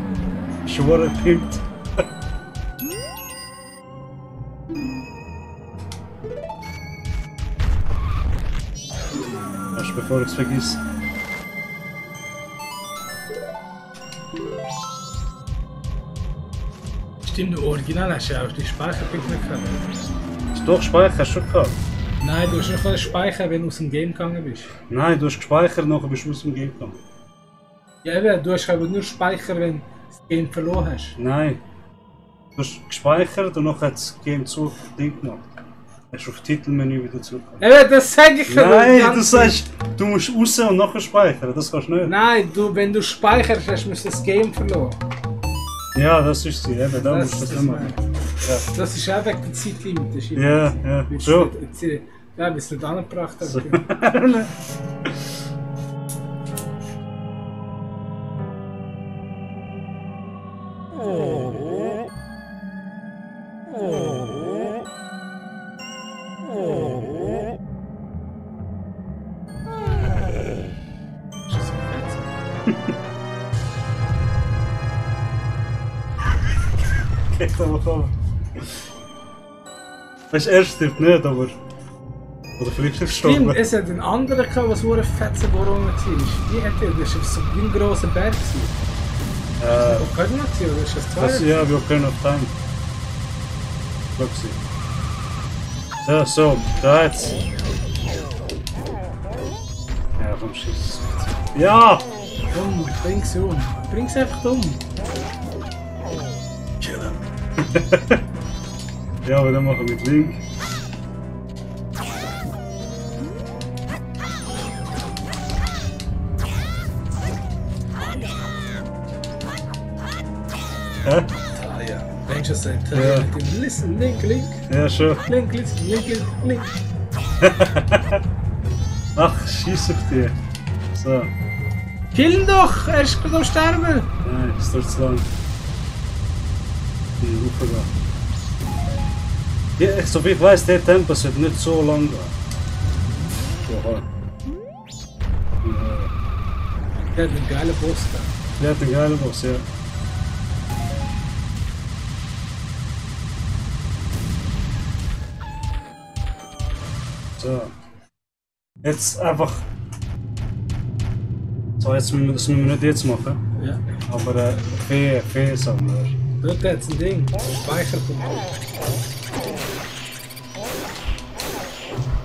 Schon gepimpt. Hast bevor ich es vergiss.
Stimmt, original hast du ja auch die Speicherpick nicht gehabt.
Hast du doch Speicher hast du schon gehabt?
Nein, du hast noch speichern, wenn du aus dem Game gegangen bist.
Nein, du hast gespeichert, nachher bist du aus dem Game gegangen.
Ja, eben, du hast aber nur speichern, wenn du das Game verloren hast.
Nein. Du hast gespeichert und nachher hat das Game zu Ding gemacht. Hast du auf Titelmenü wieder zurückgekommen.
Eben, das sag ich ja.
Nein, du sagst, du musst raus und nachher speichern, das kannst du nicht.
Nein, wenn du speicherst, hast du das Game verloren.
Ja, das ist sie, eben, da musst du das
das
nicht machen.
Das ist auch wegen der Zeitlimite. Das ist
Ja, ja, schon.
Ja, bis du nicht angebracht hast.
So. Kijk dan maar gewoon. Weißt du, er stirbt nicht, aber... Oder vielleicht ist er
Stimmt,
gestorben.
es hat einen anderen gehabt, was eine fette Corona war. Wie hat der? Das war so wie ein grosser Berg. Ocarina of oder ist das
Das,
zwei?
ja, wir Ocarina of Time. Glaub sie. Ja, so, da jetzt. Ja, komm, schieß. Ja!
Komm, bring sie um. Bring sie einfach um.
Chillen. Ja, aber dann machen wir mit Link. Hä?
Ah ja. Wenn schon sagt,
Ja.
listen, Link, Link.
Ja, schon.
Link, listen, Link, Link, Link.
Ach, schieß auf die. So.
Kill ihn doch! Er ist gerade am Sterben!
Nein, das dauert zu lang. Hochgehen. Ja, so wie ich weiss, der Tempo sollte nicht so lang gehen. So, halt.
Der hat einen geilen Boss da.
Der hat einen geilen Boss, ja. So. Jetzt einfach. So, jetzt müssen das müssen wir nicht jetzt machen.
Ja.
Aber Fee sammeln.
Dort hat es ein Ding. Speicherpunkt.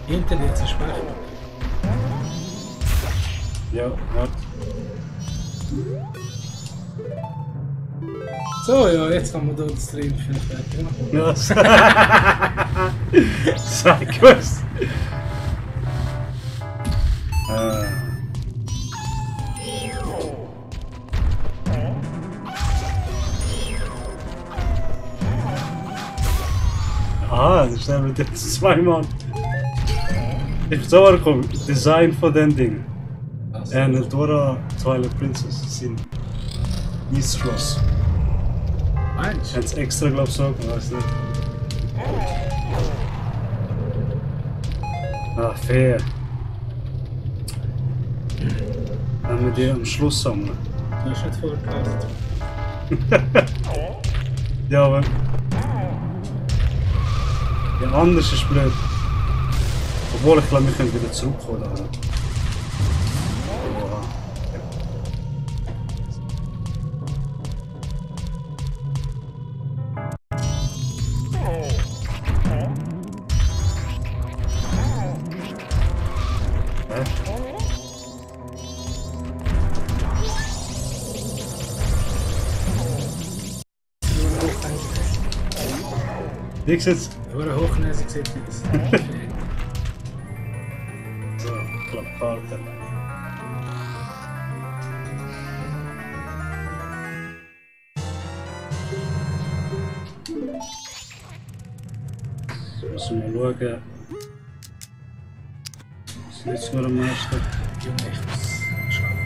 Hinter dir hat es einen Speicherpunkt.
Ja, warte.
So, ja, jetzt kann man hier den Stream vielleicht fertig machen.
Ja, sei gewusst. Ah, das ist eben jetzt zweimal. Ich bin so gekommen, Design von dem Ding. En Eldora Twilight Princess sind Eastros.
Meinst du?
Haben sie extra, glaube ich, so gemacht, weiß nicht. Ah, fair. Dann wir die am Schluss sammeln.
Du hast nicht vorgepasst.
Ja, aber. Ja, anders ist blöd. Obwohl ich glaube, wir können wieder zurückkommen. Oder? Oha. Nix jetzt.
Nur hochnäsig sieht das.
So, Klappkarte. So, müssen wir schauen. Was nützt mir am meisten?
Junge, ich muss schlafen.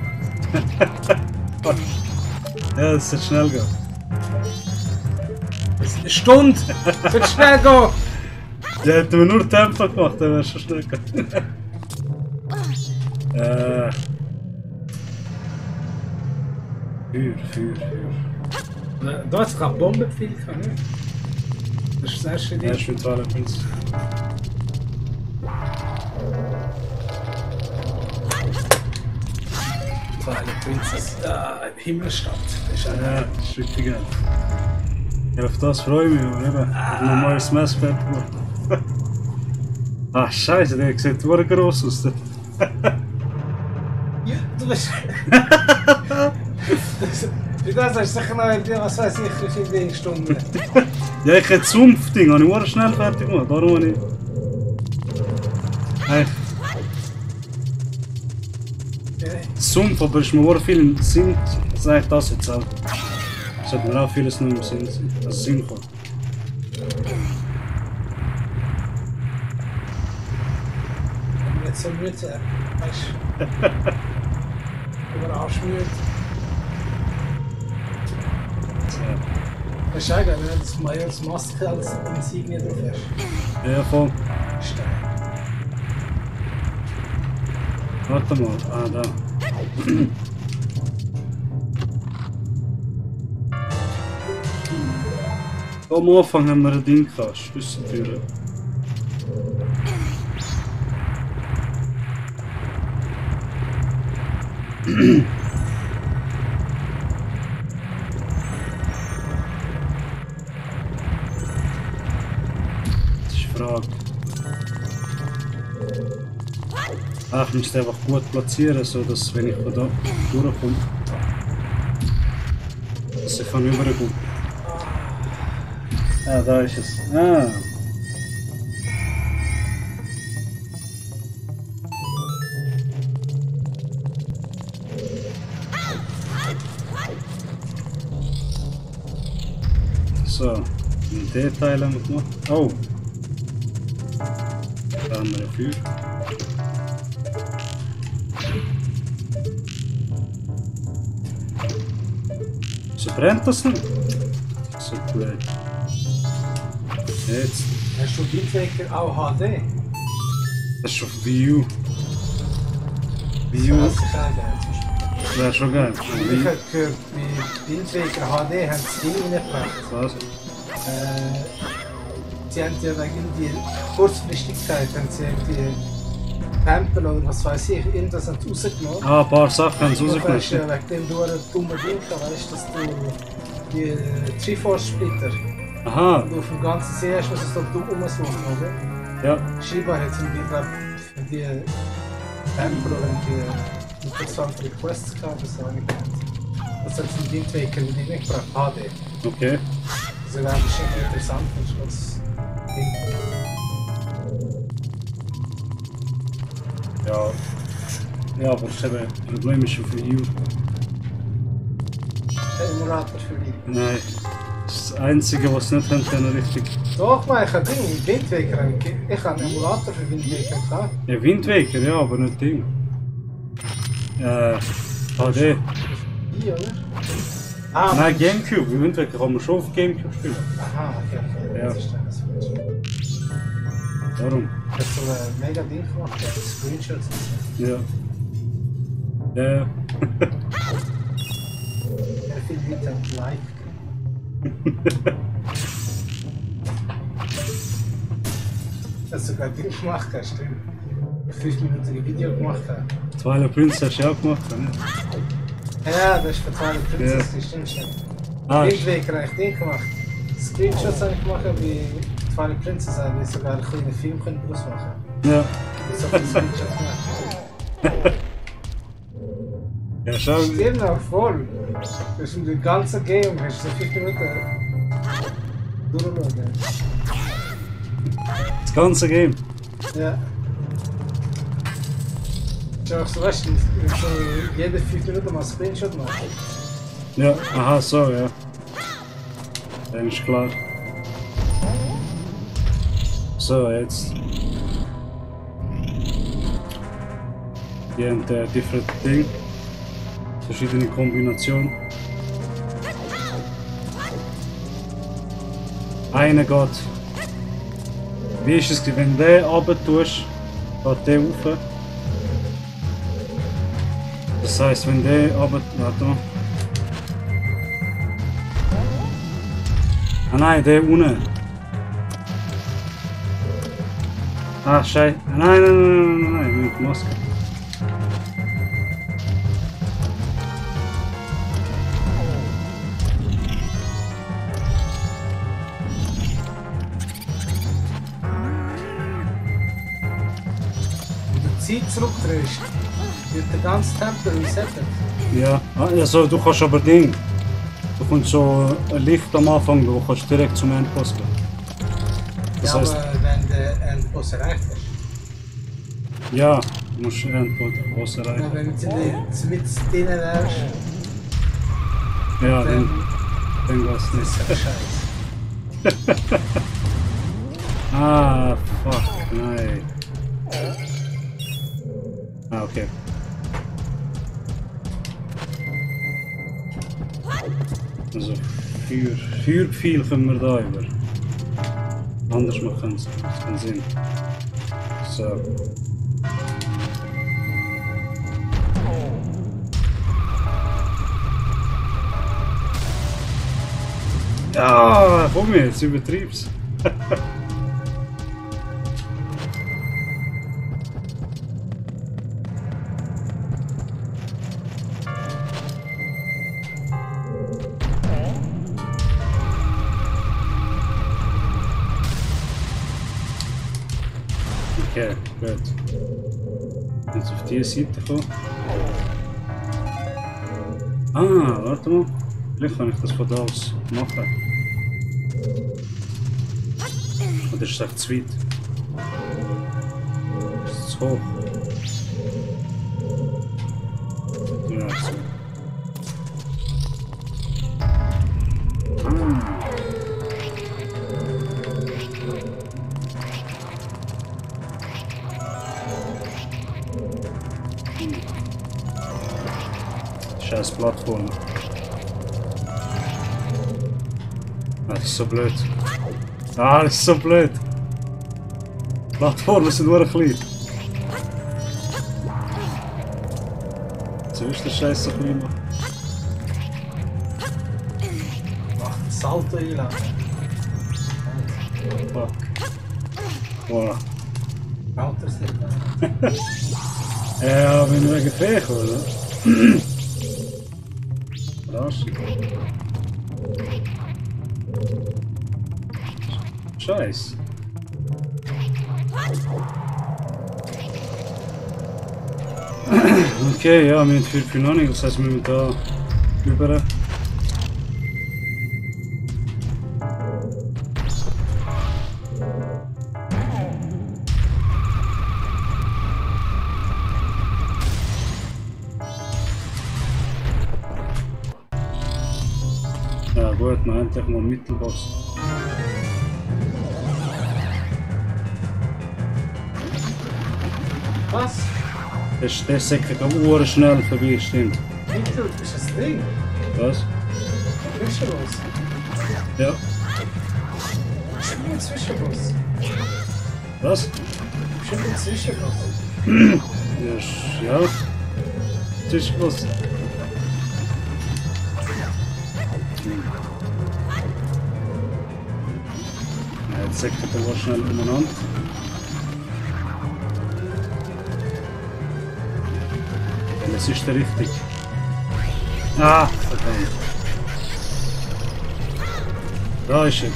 Ja, das sollte schnell gehen.
Es ist eine Stunde! Es wird schnell gehen!
Ja, hätten wir nur Tempo gemacht, dann wäre es schon schnell gegangen. Feuer.
Da hat es gerade Bomben gefehlt, ne? Das ist das erste
Ja,
Ding.
ich bin Twilight Princess.
Twilight Princess. Himmelstadt. Das ist
Ja, das ist wirklich geil. Ja, auf das freue ich mich, aber eben. Ich habe noch mal ein Smash fertig gemacht. Ah, Scheiße, der sieht wirklich gross aus.
Ja, du bist. Für das hast du sicher noch, was weiß ich, wie viele Dingstunden.
Ja, ich hätte Sumpf-Ding, habe ich auch schnell fertig gemacht. Darum habe ich. Hey, Sumpf, aber ist mir auch viel im Sinn. Sag ich das jetzt auch. Sollte mir auch vieles nur im Sinn sein. Also Sinn kommt.
Nicht so müde sein. Weißt du? Über Arschmüde. Das ist eigentlich, wenn du das Majors Maske als Insignie drauf hast.
Ja, voll.
Stein.
Warte mal. Ah, da. Am Anfang haben wir ein Ding gehabt, Schlüsseltüren. Das ist die Frage. Ah, ich müsste einfach gut platzieren, so dass wenn ich von da durchkomme, dass ich kann rüberkommen. Ah, da ist es. Ah. So, den Teil haben wir gemacht. Oh! Da haben wir ein Feuer. So brennt das nicht? So blöd. Jetzt.
Hast du Wind Waker auch HD?
Das ist schon Wii U. Wii U.
Das ist geil, zum
Wäre schon geil.
Beispiel. Ich habe gehört, bei Wind Waker HD haben sie Dinge reingebracht.
Was?
Sie haben ja wegen die Kurzfristigkeit, haben sie irgendwie Tempel oder was weiß ich, irgendwas haben sie rausgenommen.
Ah, ein paar Sachen haben sie
Und
rausgenommen.
weißt, wegen dem du einen dummen Ding hast, weißt, dass du die Triforce-Splitter
Aha,
auf dem ganzen See hast, was es da dumm rumsuchen, oder?
ja.
Scheinbar hat es für die Tempel oder die interessanten Quests gehabt, das habe ich gehabt. Das hat es im Wind Waker nicht gebracht, HD.
Okay.
Also wäre bestimmt interessant, wenn du das Ding.
Ja. Ja, aber das Problem ist schon für Wii U.
Der Emulator für dich.
Nein. Das ist das Einzige, was sie nicht haben können, richtig.
Doch, man, ich habe Ding, Wind Waker. Ich habe einen Emulator für Wind Waker gehabt.
Ja, Wind Waker, ja, aber nicht Ding. HD.
Hier, oder? Ah,
Nein, Gamecube. Wind Waker kann man schon auf Gamecube spielen.
aha, okay.
Ja.
Das ist dann das falsch.
Darum.
Hast du ein mega Ding gemacht? Screenshots und so.
Ja. Ja.
Ja, viele Leute haben Like. Hast du sogar ein Ding gemacht, hast, stimmt. 5-minütige Video gemacht hast.
Twilight Prince hast du ja auch gemacht, ne?
Ja, das ist für Twilight Princess, das stimmt schon.
Ah,
Wind Waker habe ich Ding gemacht. Screenshots habe ich gemacht, wie Twilight Princess habe ich sogar einen kleinen Film daraus machen.
ja.
Ich habe so viele Screenshots gemacht.
Ja, schau.
Stimmt noch voll. Das ist in dem ganzen Game, hast du so 5 Minuten durchschauen.
Das ganze Game.
Ja. Schau, so weißt du, so jede 5 Minuten mal einen Screenshot machen.
Ja, aha, so, ja. Dann ist klar. So, jetzt. Die haben different Ding. Verschiedene Kombinationen. Einer geht. Wie ist es, wenn du den runter tust, geht der rauf. Das heisst, wenn der runter. Warte mal. Ah nein, der unten. Ah, Scheiße. Nein, mit Maske.
Wenn du die Zeit zurückdrehst, wird der ganze Tempel resettet.
Ja, also du kannst aber Ding. Du kommst so ein Licht am Anfang, du kannst direkt zum Endboss gehen. Das
Ja,
heißt,
aber wenn der Endboss erreicht hast.
ja, du musst Endboss
Ja,
erreichen.
wenn du mit denen wärst,
Ja,
dann
dann geht's
ist
nicht.
das scheiße.
Ah, fuck, nein. Ah, okay. Also, Feuerpfeil können wir da über. Anders machen es. Das keinen Sinn. So. Ja, komm jetzt, übertrieb's. Gut. Jetzt auf diese Seite kommen. Ah, warte mal. Vielleicht kann ich das von da aus machen. Oder ist es echt zu weit? Ist es zu hoch? Ja, so. Scheiß Plattform. Das ist so blöd. Ah, das ist so blöd. Plattformen sind nur klein. So ist der Scheiß so klein.
Mach das Salto einladen.
Fuck. Voilà.
Baut das nicht.
Ja, wenn du wegen Fähig, oder? Rasch. Scheiß. Okay, ja, wir haben 4 noch nicht, das heißt, wir müssen da rüber. Ja gut, wir haben endlich mal einen Mittelboss.
Was?
Der Säcke kann uhr schnell vorbei, stimmt.
Mittel ist das Ding.
Was?
Zwischenboss.
Ja.
Bestimmt ein Zwischenboss.
Was?
Bestimmt ein Zwischenboss.
Ja. Zwischenboss. Ja, jetzt Säcke der war schnell umeinander. Das ist der richtig. Ah, verdammt. Da ist er.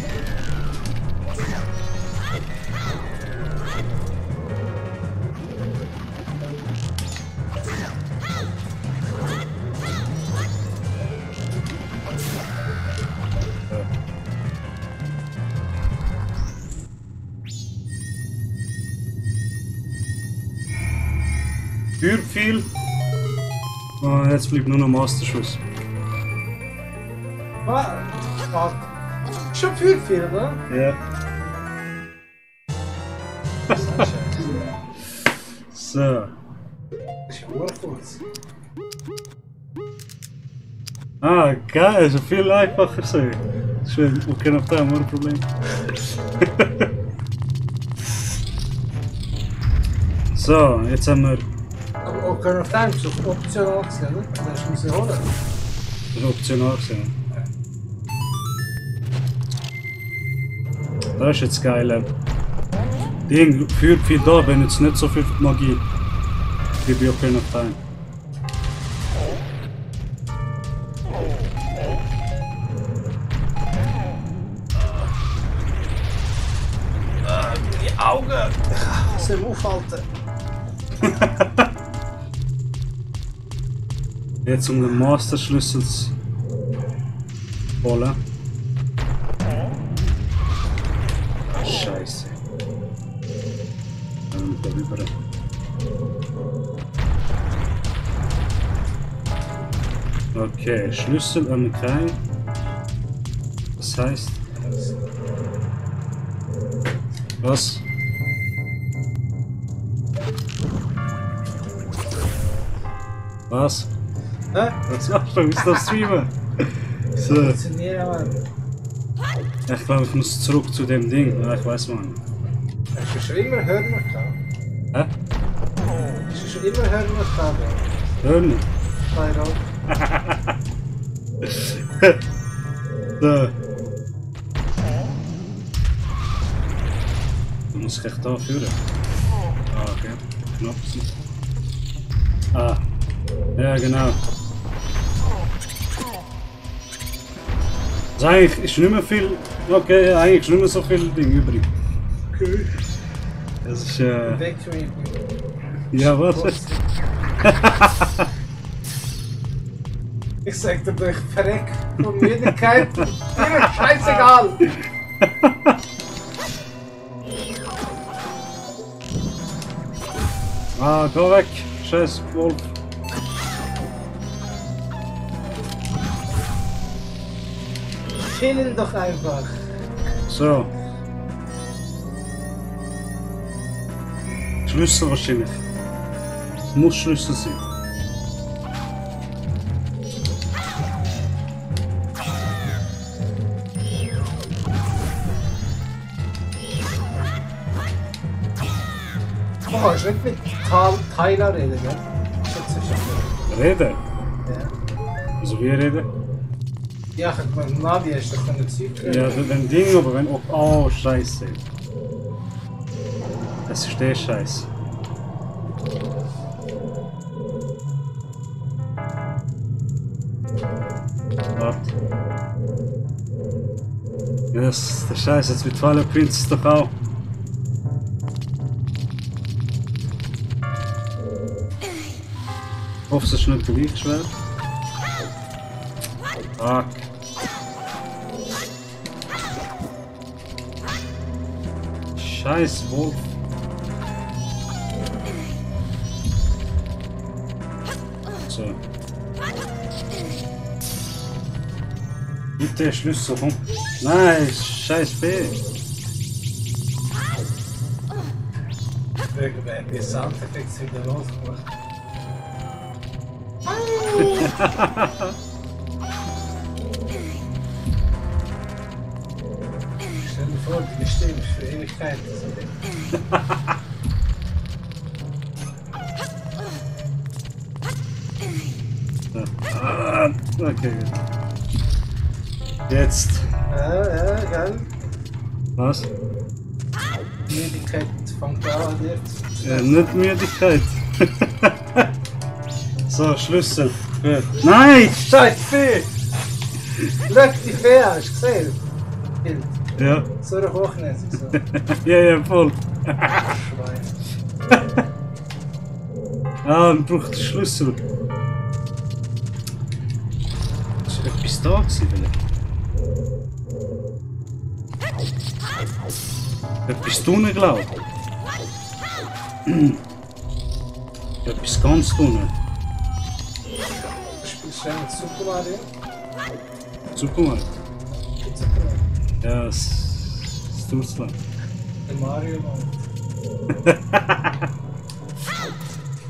Türpfeil. Oh, jetzt bleibt nur noch Masterschuss.
Was? Schon viel, oder?
Ja. So.
Das ist ja nur kurz.
Ah, geil, so viel einfacher so. Schön, okay, noch da, kein Problem. So, jetzt haben wir
Aber auch können auf deinem Besuch optional gesehen, oder? Das müssen wir holen.
eine optional gesehen. Das ist jetzt geil. Ding führt viel da, wenn jetzt nicht so viel Magie. Wie bei Ocarina of Time.
Die Augen! Sie aufhalten.
Jetzt um den Master-Schlüssel zu holen. Scheiße. Da rüber. Okay, Schlüssel an kein. Das heißt. Was? Was?
Hä?
Was machst du? Du musst das streamen. So.
Funktionieren, Mann.
Ich glaube, ich muss zurück zu dem Ding. Ja, ich weiß mal.
Hast du schon immer Hörner gehabt?
Hä?
Hast du schon immer Hörner gehabt?
Hörner?
Nein, auch.
So. Du musst echt da führen. Ah, okay. Knapp. Ah. Ja, genau. Also eigentlich ist nicht mehr viel. Okay, eigentlich ist nicht mehr so viel Ding übrig.
Okay.
Das ist
Victory.
ja, was?
Ich sag dir, ich verreck von Müdigkeit. Dir ist scheißegal.
Ah, geh weg! Scheiß Wolf!
Kill ihn doch einfach.
So. Schlüssel wahrscheinlich. Muss Schlüssel sein.
Du kannst nicht mit Tyler reden, gell?
Reden?
Ja.
Also wie reden?
Ja, ich meine, Navi ist doch keine Zeit.
Ja, wenn Ding, aber wenn... Oh, Scheiße. Das ist der Scheiß. Warte. Ja, das ist der Scheiß, jetzt mit Twilight Princess doch auch. Ich hoffe, es ist nicht gleich schwer. Fuck. Scheiß Wolf. So. Bitte Schlüssel, komm. Nein, scheiß B.
Irgendwann die Soundeffekte wieder losgemacht. Stell dir vor, die Stimme ist für Ewigkeit.
Okay, gut. Jetzt.
Ja, geil.
Was?
Müdigkeit fängt an jetzt.
Nicht Müdigkeit. So, Schlüssel. Gut. Nein!
Scheiß Fee! Schau die Fee an, hast du gesehen? Bild.
Ja.
So eine hochnäsig so.
Ja, ja, voll.
Schwein.
Ah, man braucht den Schlüssel. Ist etwas da gewesen, vielleicht? Etwas tun, glaube ich. Etwas ganz tun.
Spielst du mit Super Mario?
Super Mario.
Super Mario.
Ja, es tut's lang.
Der Mario Land.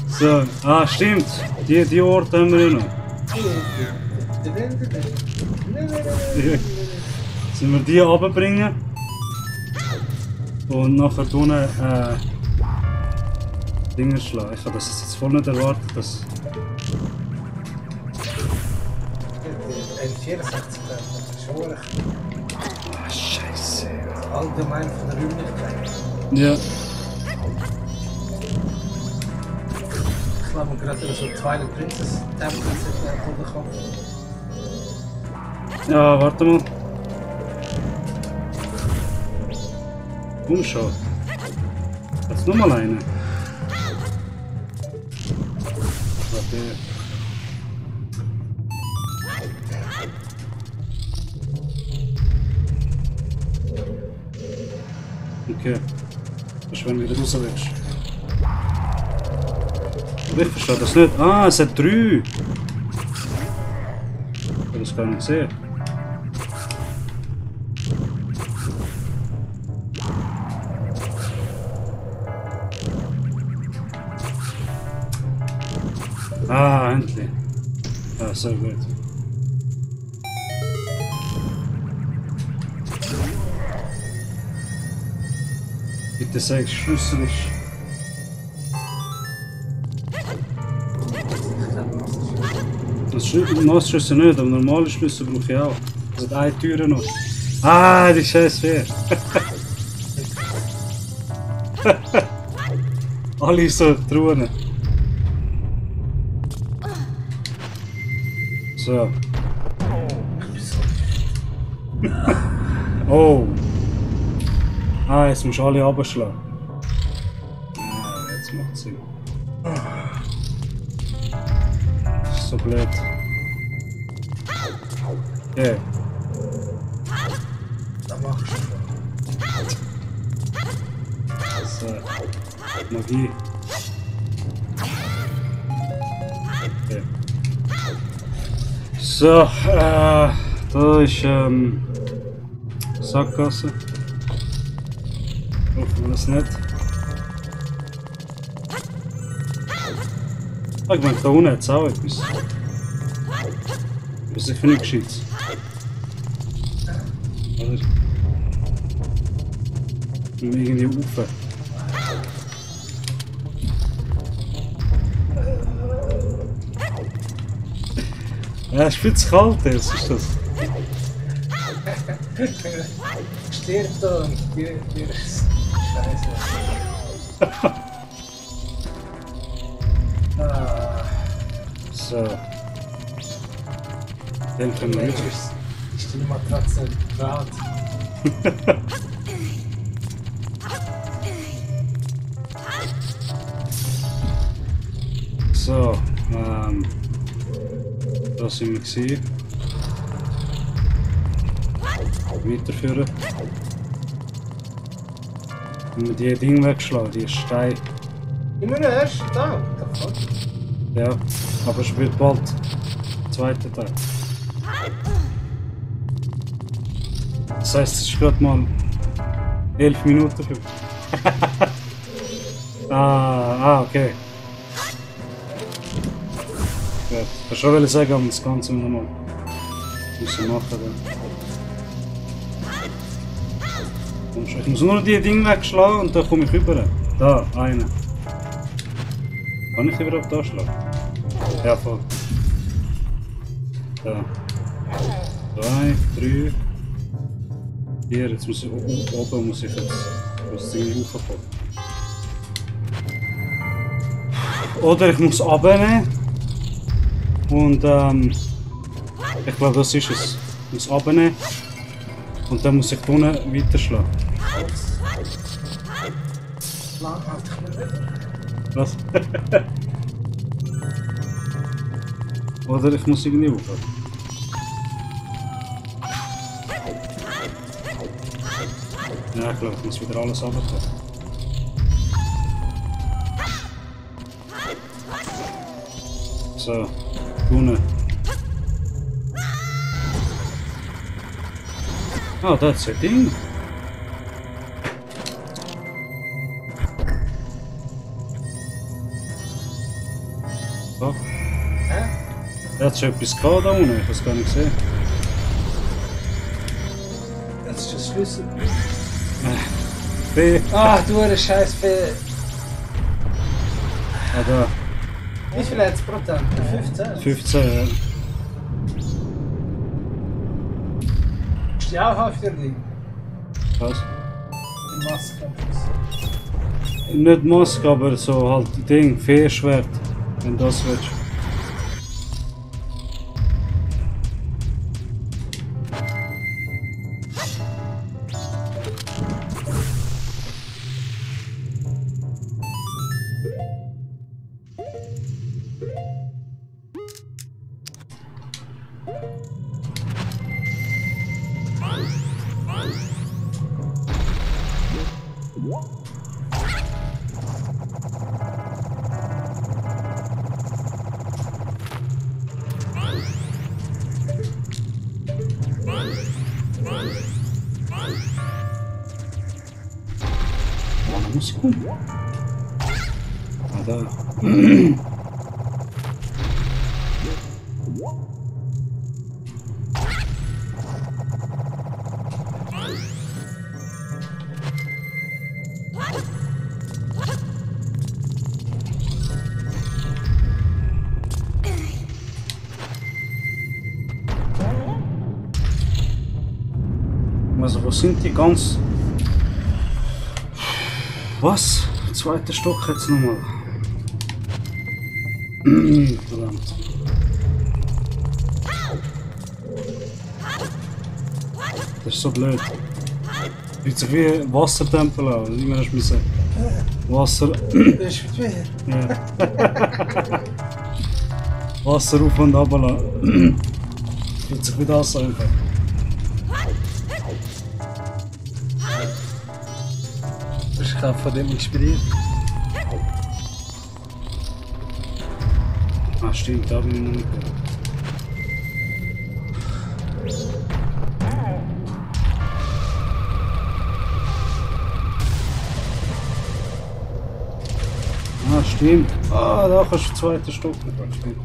So, ah, stimmt. Die Orte haben wir ja noch. Sollen wir die runterbringen? Und nachher unten Dinge schlagen. Ich habe das jetzt voll nicht erwartet, dass...
Ein 64 das ist schon recht.
Ah, Scheiße.
Allgemein von der Räumlichkeit.
Ja.
Ich glaube gerade so Twilight Princess Tempel bekommen.
Ja, warte mal. Umschau. Jetzt nochmal eine. Warte. Okay. Das ist, wenn du wieder raus willst. Aber ich verstehe das nicht. Ah, es hat 3. Ich habe das gar nicht gesehen. Ah, endlich. Ah, so gut. Bitte sag, Schlüssel ist. Das Nassschlüssel nicht, aber normale Schlüssel brauche ich auch. Es hat eine Tür noch. Ah, die scheiß Fee. Alle so Truhen. So. Oh. Ah, jetzt musst du alle abschlagen. Schlagzeug. Das ist so blöd. Okay.
Da machst du schon.
Das Magie. Okay. So, da ist Sackgasse. Hoffen wir das nicht. Ah, ich meine, da unten hat es auch etwas. Was ist für nichts Gescheites. Oder? Und irgendwie rauf. Ja, es ist viel zu kalt, was ist das?
Stirb da und dir ist scheiße.
So. Den können wir
Mensch,
wieder.
ist die Matratze Draht.
So, da sind wir gewesen. Weiterführen. Wenn wir die Dinge wegschlagen, die Steine.
Immer noch erst da.
Ja, aber es wird bald der zweite Teil. Das heisst, es ist gerade mal 11 Minuten für. Okay. Gut. Ich wollte schon sagen, aber das Ganze nochmal müssen machen. Dann. Ich muss nur die Dinge wegschlagen und dann komme ich rüber. Da, einer. Kann ich überhaupt da schlagen? Ja, voll. Da. 2, 3, 4. Jetzt muss ich oben muss ich jetzt das Ding raufkommen. Oder ich muss abnehmen. Und ich glaube, das ist es. Ich muss abnehmen. Und dann muss ich da unten weiterschlagen.
Lang halt ich mir wieder.
Was? Oder ich muss irgendwie rauf. Ja, ich glaube, ich muss wieder alles runterkommen. So, unten. Oh, that's a thing. So.
Hä?
Da hat schon etwas gehabt da unten, ich habe es gar nicht gesehen.
Das ist der Schlüssel.
B.
Ah, du eine scheiß Fee.
Ah, da.
Wie viel hat es Prozent? 15?
15, ja.
Ist die auch auf dir Ding?
Was?
Die Maske.
Nicht Maske, aber so halt Ding, Feenschwert. Wenn du das willst. Muss ich gucken. Ah, da. Also, wo sind die ganz... Was? Zweiter Stock jetzt nochmal. Verdammt. Das ist so blöd. Fühlt sich wie ein Wassertempel an. Immer müssen Wasser.
Das ist wieder.
Ja. Wasser auf und runter lassen. Fühlt sich wie das einfach.
Ich habe von dem inspiriert.
Ah, stimmt, da bin ich noch nicht gehört. Ah, stimmt. Ah, da kannst du den zweiten Stock nicht. Stimmt.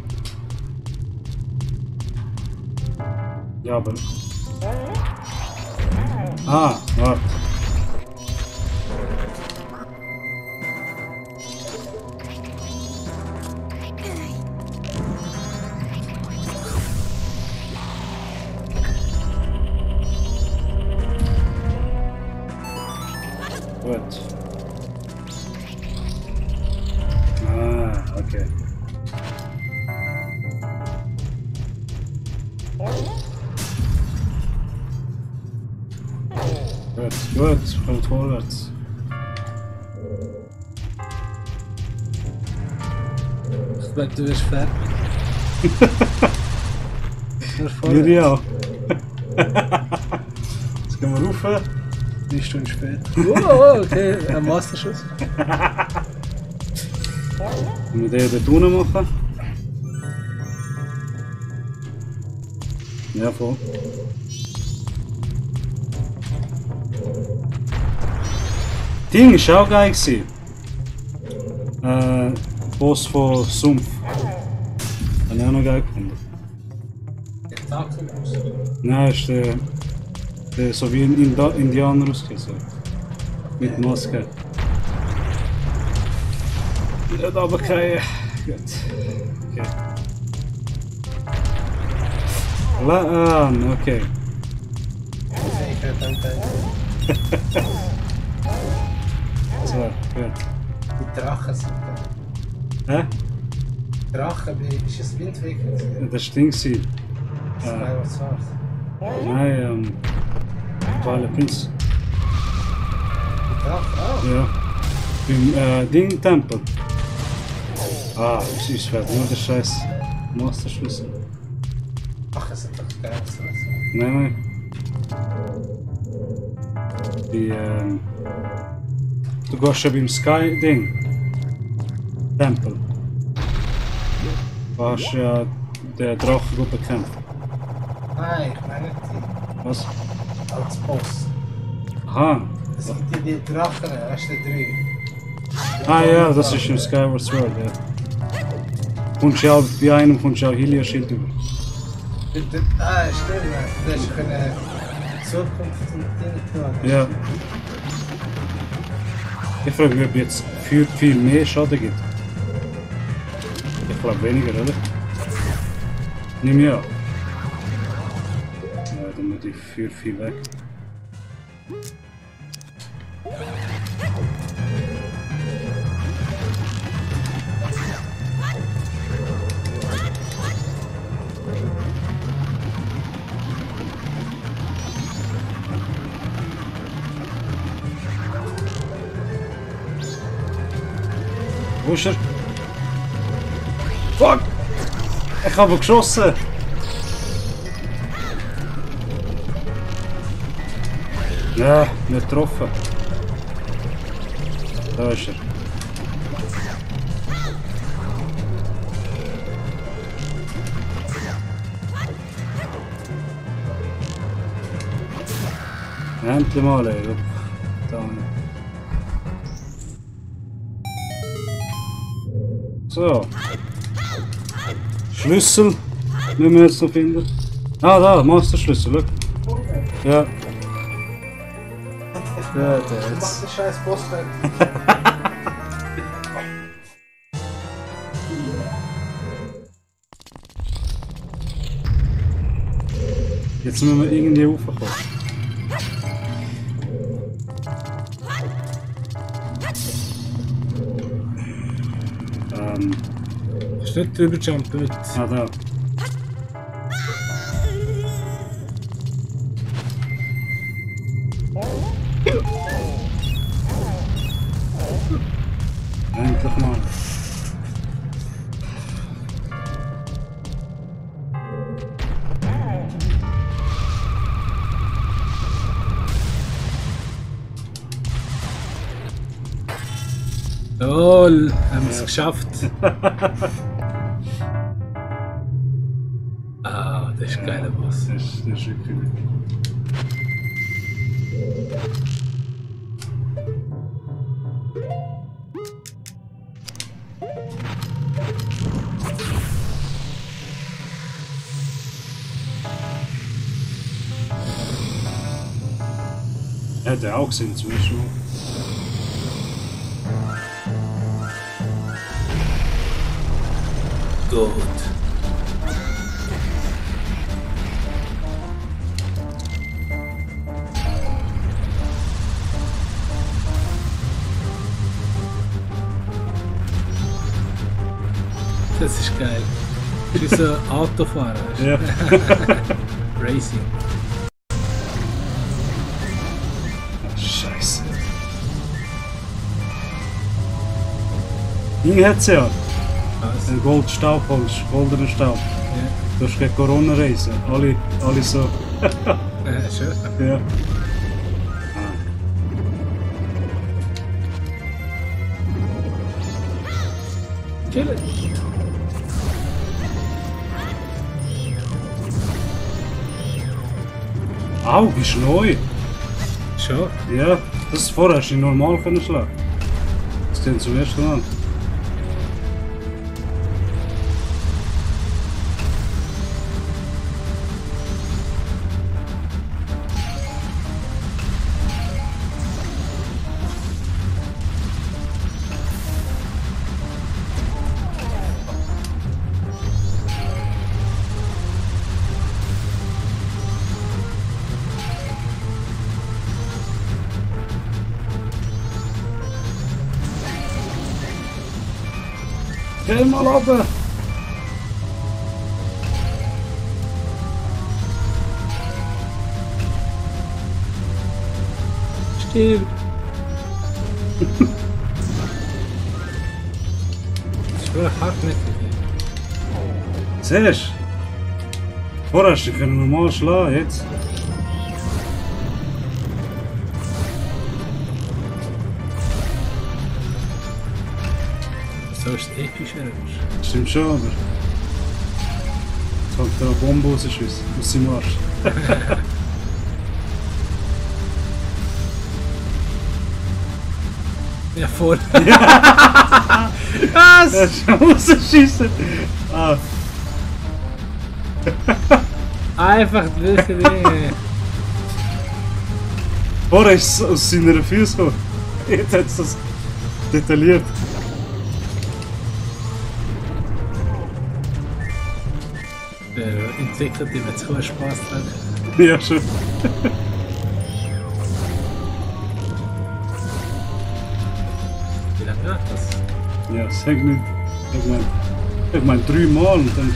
Ja, aber... Ah, warte. Gut. Ah, okay. Gut, kommt vorwärts.
Ich glaube, du bist fertig. Nur vorwärts.
Wir ja. Jetzt gehen wir rauf. 3 Stunden später.
Oh, okay, ein Masterschuss.
Wenn wir den dort unten machen. Ja, voll. Ding war auch geil. Boss von Sumpf. Habe ich auch noch geil gefunden. Nein, ist der so wie ein Indianer ausgesehen. So. Mit Maske. Nicht aber kein. Gut. Okay. Okay. So, gut.
Die Drachen sind da.
Hä?
Drachen, ist es Windwinkel?
Das Ding sie.
Was war's?
Nein, Twilight Prince.
Die Drachen,
Ja. Beim Ding-Tempel. Ah, es fehlt nur der scheiß Master-Schlüssel.
Ach, es sind doch geil.
Nein. Die, du gehst ja beim Sky-Ding. Tempel. Du hast ja den Drachen gut bekämpft.
Nein, ich meine nicht die.
Was?
Als Boss.
Aha.
Es gibt die Drachen, weißt du, die 3.
Ah ja, das ist im Skyward Sword, ja. Kommst ja bei einem kommst ja auch Hylia-Schild über.
Ah, stimmt, du hast eine Zukunft und Dinge tun.
Ja. Ich frage mich, ob jetzt viel mehr Schaden gibt. Ich glaube weniger, oder? Nimm ja. Ja, dann muss ich viel weg. Wo ist er? Fuck! Ich habe geschossen! Ja, nicht getroffen. Da ist er. Endlich mal, ey. Da. So. Schlüssel müssen wir jetzt noch finden. Ah, da, Masterschlüssel, schau. Ja. Ja, der
Mach
jetzt.
den scheiß Boss weg.
Jetzt müssen wir irgendwie raufkommen.
Kannst du nicht drüber jumpen mit.
Ah, da.
Jawohl, haben wir es geschafft. Ah, das ist ein geiler Boss.
Das ist wirklich gut. Hat er auch gesehen zum ersten Mal.
Gut. Das ist geil. Das ist so Autofahrer.
Ja.
Racing.
Scheiße. Ihn hat's ja.
Was?
Ein Goldstaubholz, goldener Staub.
Ja.
Du hast gegen Corona reisen. Alle so.
Schön.
Ja.
Chillig.
Au, ist neu.
Schon?
Ja, das vorher hast du ihn normal können schlagen. Das klingt zum ersten Mal. Geh mal runter!
Stimmt. Das ist wirklich hartnäckig.
Siehst du? Vorher hast du dich normal schlagen, jetzt.
So ist es epischer.
Stimmt schon, aber. Jetzt kommt da eine Bombe rausschiessen aus seinem Arsch.
Ja, voll.
Was? Er ist rausschiessen! Ah,
Einfach diese Dinge.
vorher ist es aus seiner Füße gekommen. Jetzt hat es das detailliert.
Der entwickelt ihm jetzt keinen Spaß dran.
Ja, schon.
Wie lange geht das?
Ja, sag nicht. Ich mein 3 Mal und dann.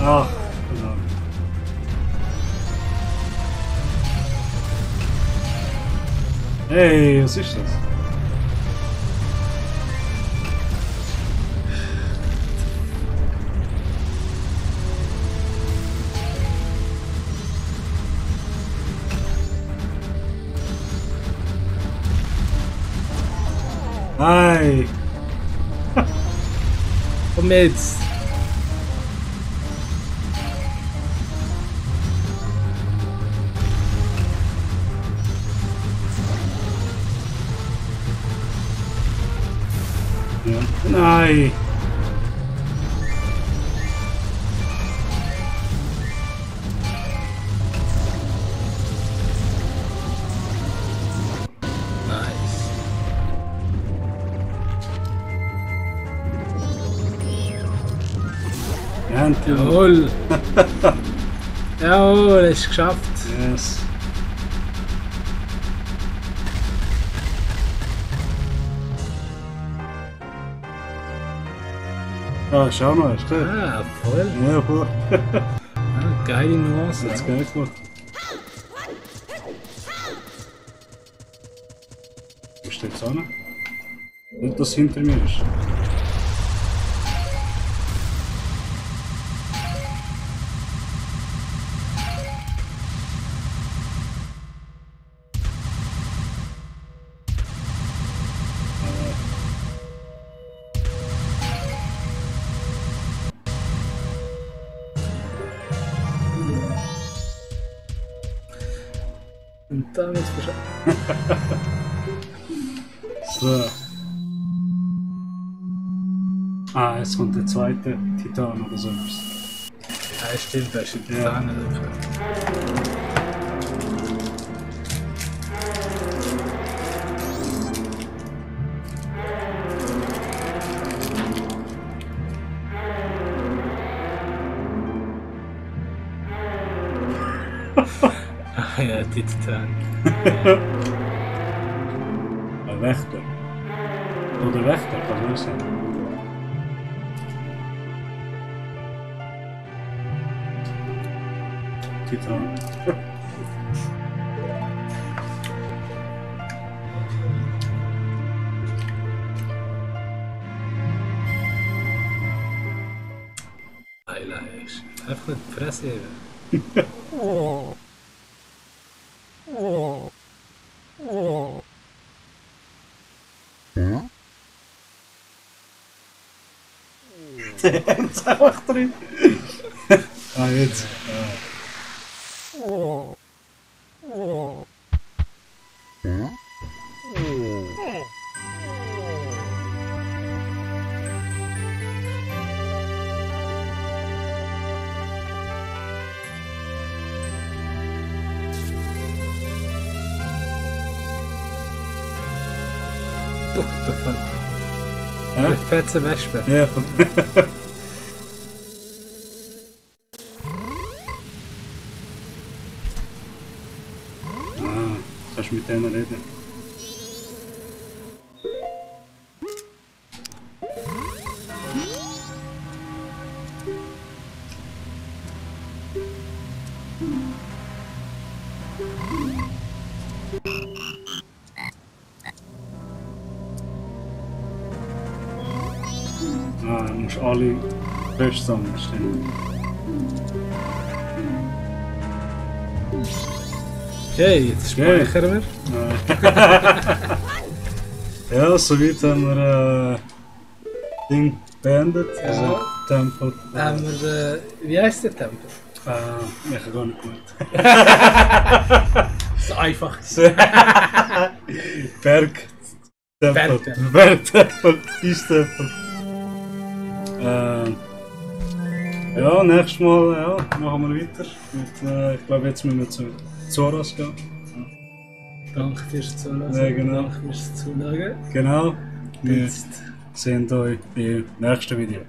Ach, genau. Hey, was ist das? Hey!
Komm jetzt!
Ja. Nein!
Nice.
Endlich!
Jawohl! Jawohl, es ist geschafft!
Yes! Ah, schau mal, ist klar.
Ah, voll!
Ja, voll.
Ah, geile Nuance.
Jetzt geil gemacht. Wo steht es an? Und das hinter mir ist.
damit verschafft.
So. Ah, jetzt kommt der zweite Titan oder so etwas.
Ja, stimmt, da ist die
Ja.
Zahn drin. Ach ja, die Titan.
Ein Wächter. Oder Wächter, kann man sagen. Titan.
Eila ist. Einfach nicht die Fresse heben.
Der ist einfach drin. Ah, jetzt.
What the fuck?
Ja.
Mit fetzen Wespen.
Ja. Ah, kannst du mit denen reden? Ah, du musst alle Röst sammeln, stimmt.
Okay, jetzt speichern wir.
Ja, soweit haben wir Ding beendet.
Ja.
Also Tempel.
Haben wir, wie heisst der Tempel?
Ich habe gar nicht gemacht.
So einfach.
Berg. Tempel.
Bergtempel.
Bergtempel. Eistempel. Ja, nächstes Mal ja, machen wir weiter. Mit, ich glaube, jetzt müssen wir zu Zoras gehen.
Danke fürs Zuhören.
Ja, genau.
Danke fürs Zuschauen.
Genau. Wir
Jetzt.
sehen euch im nächsten Video.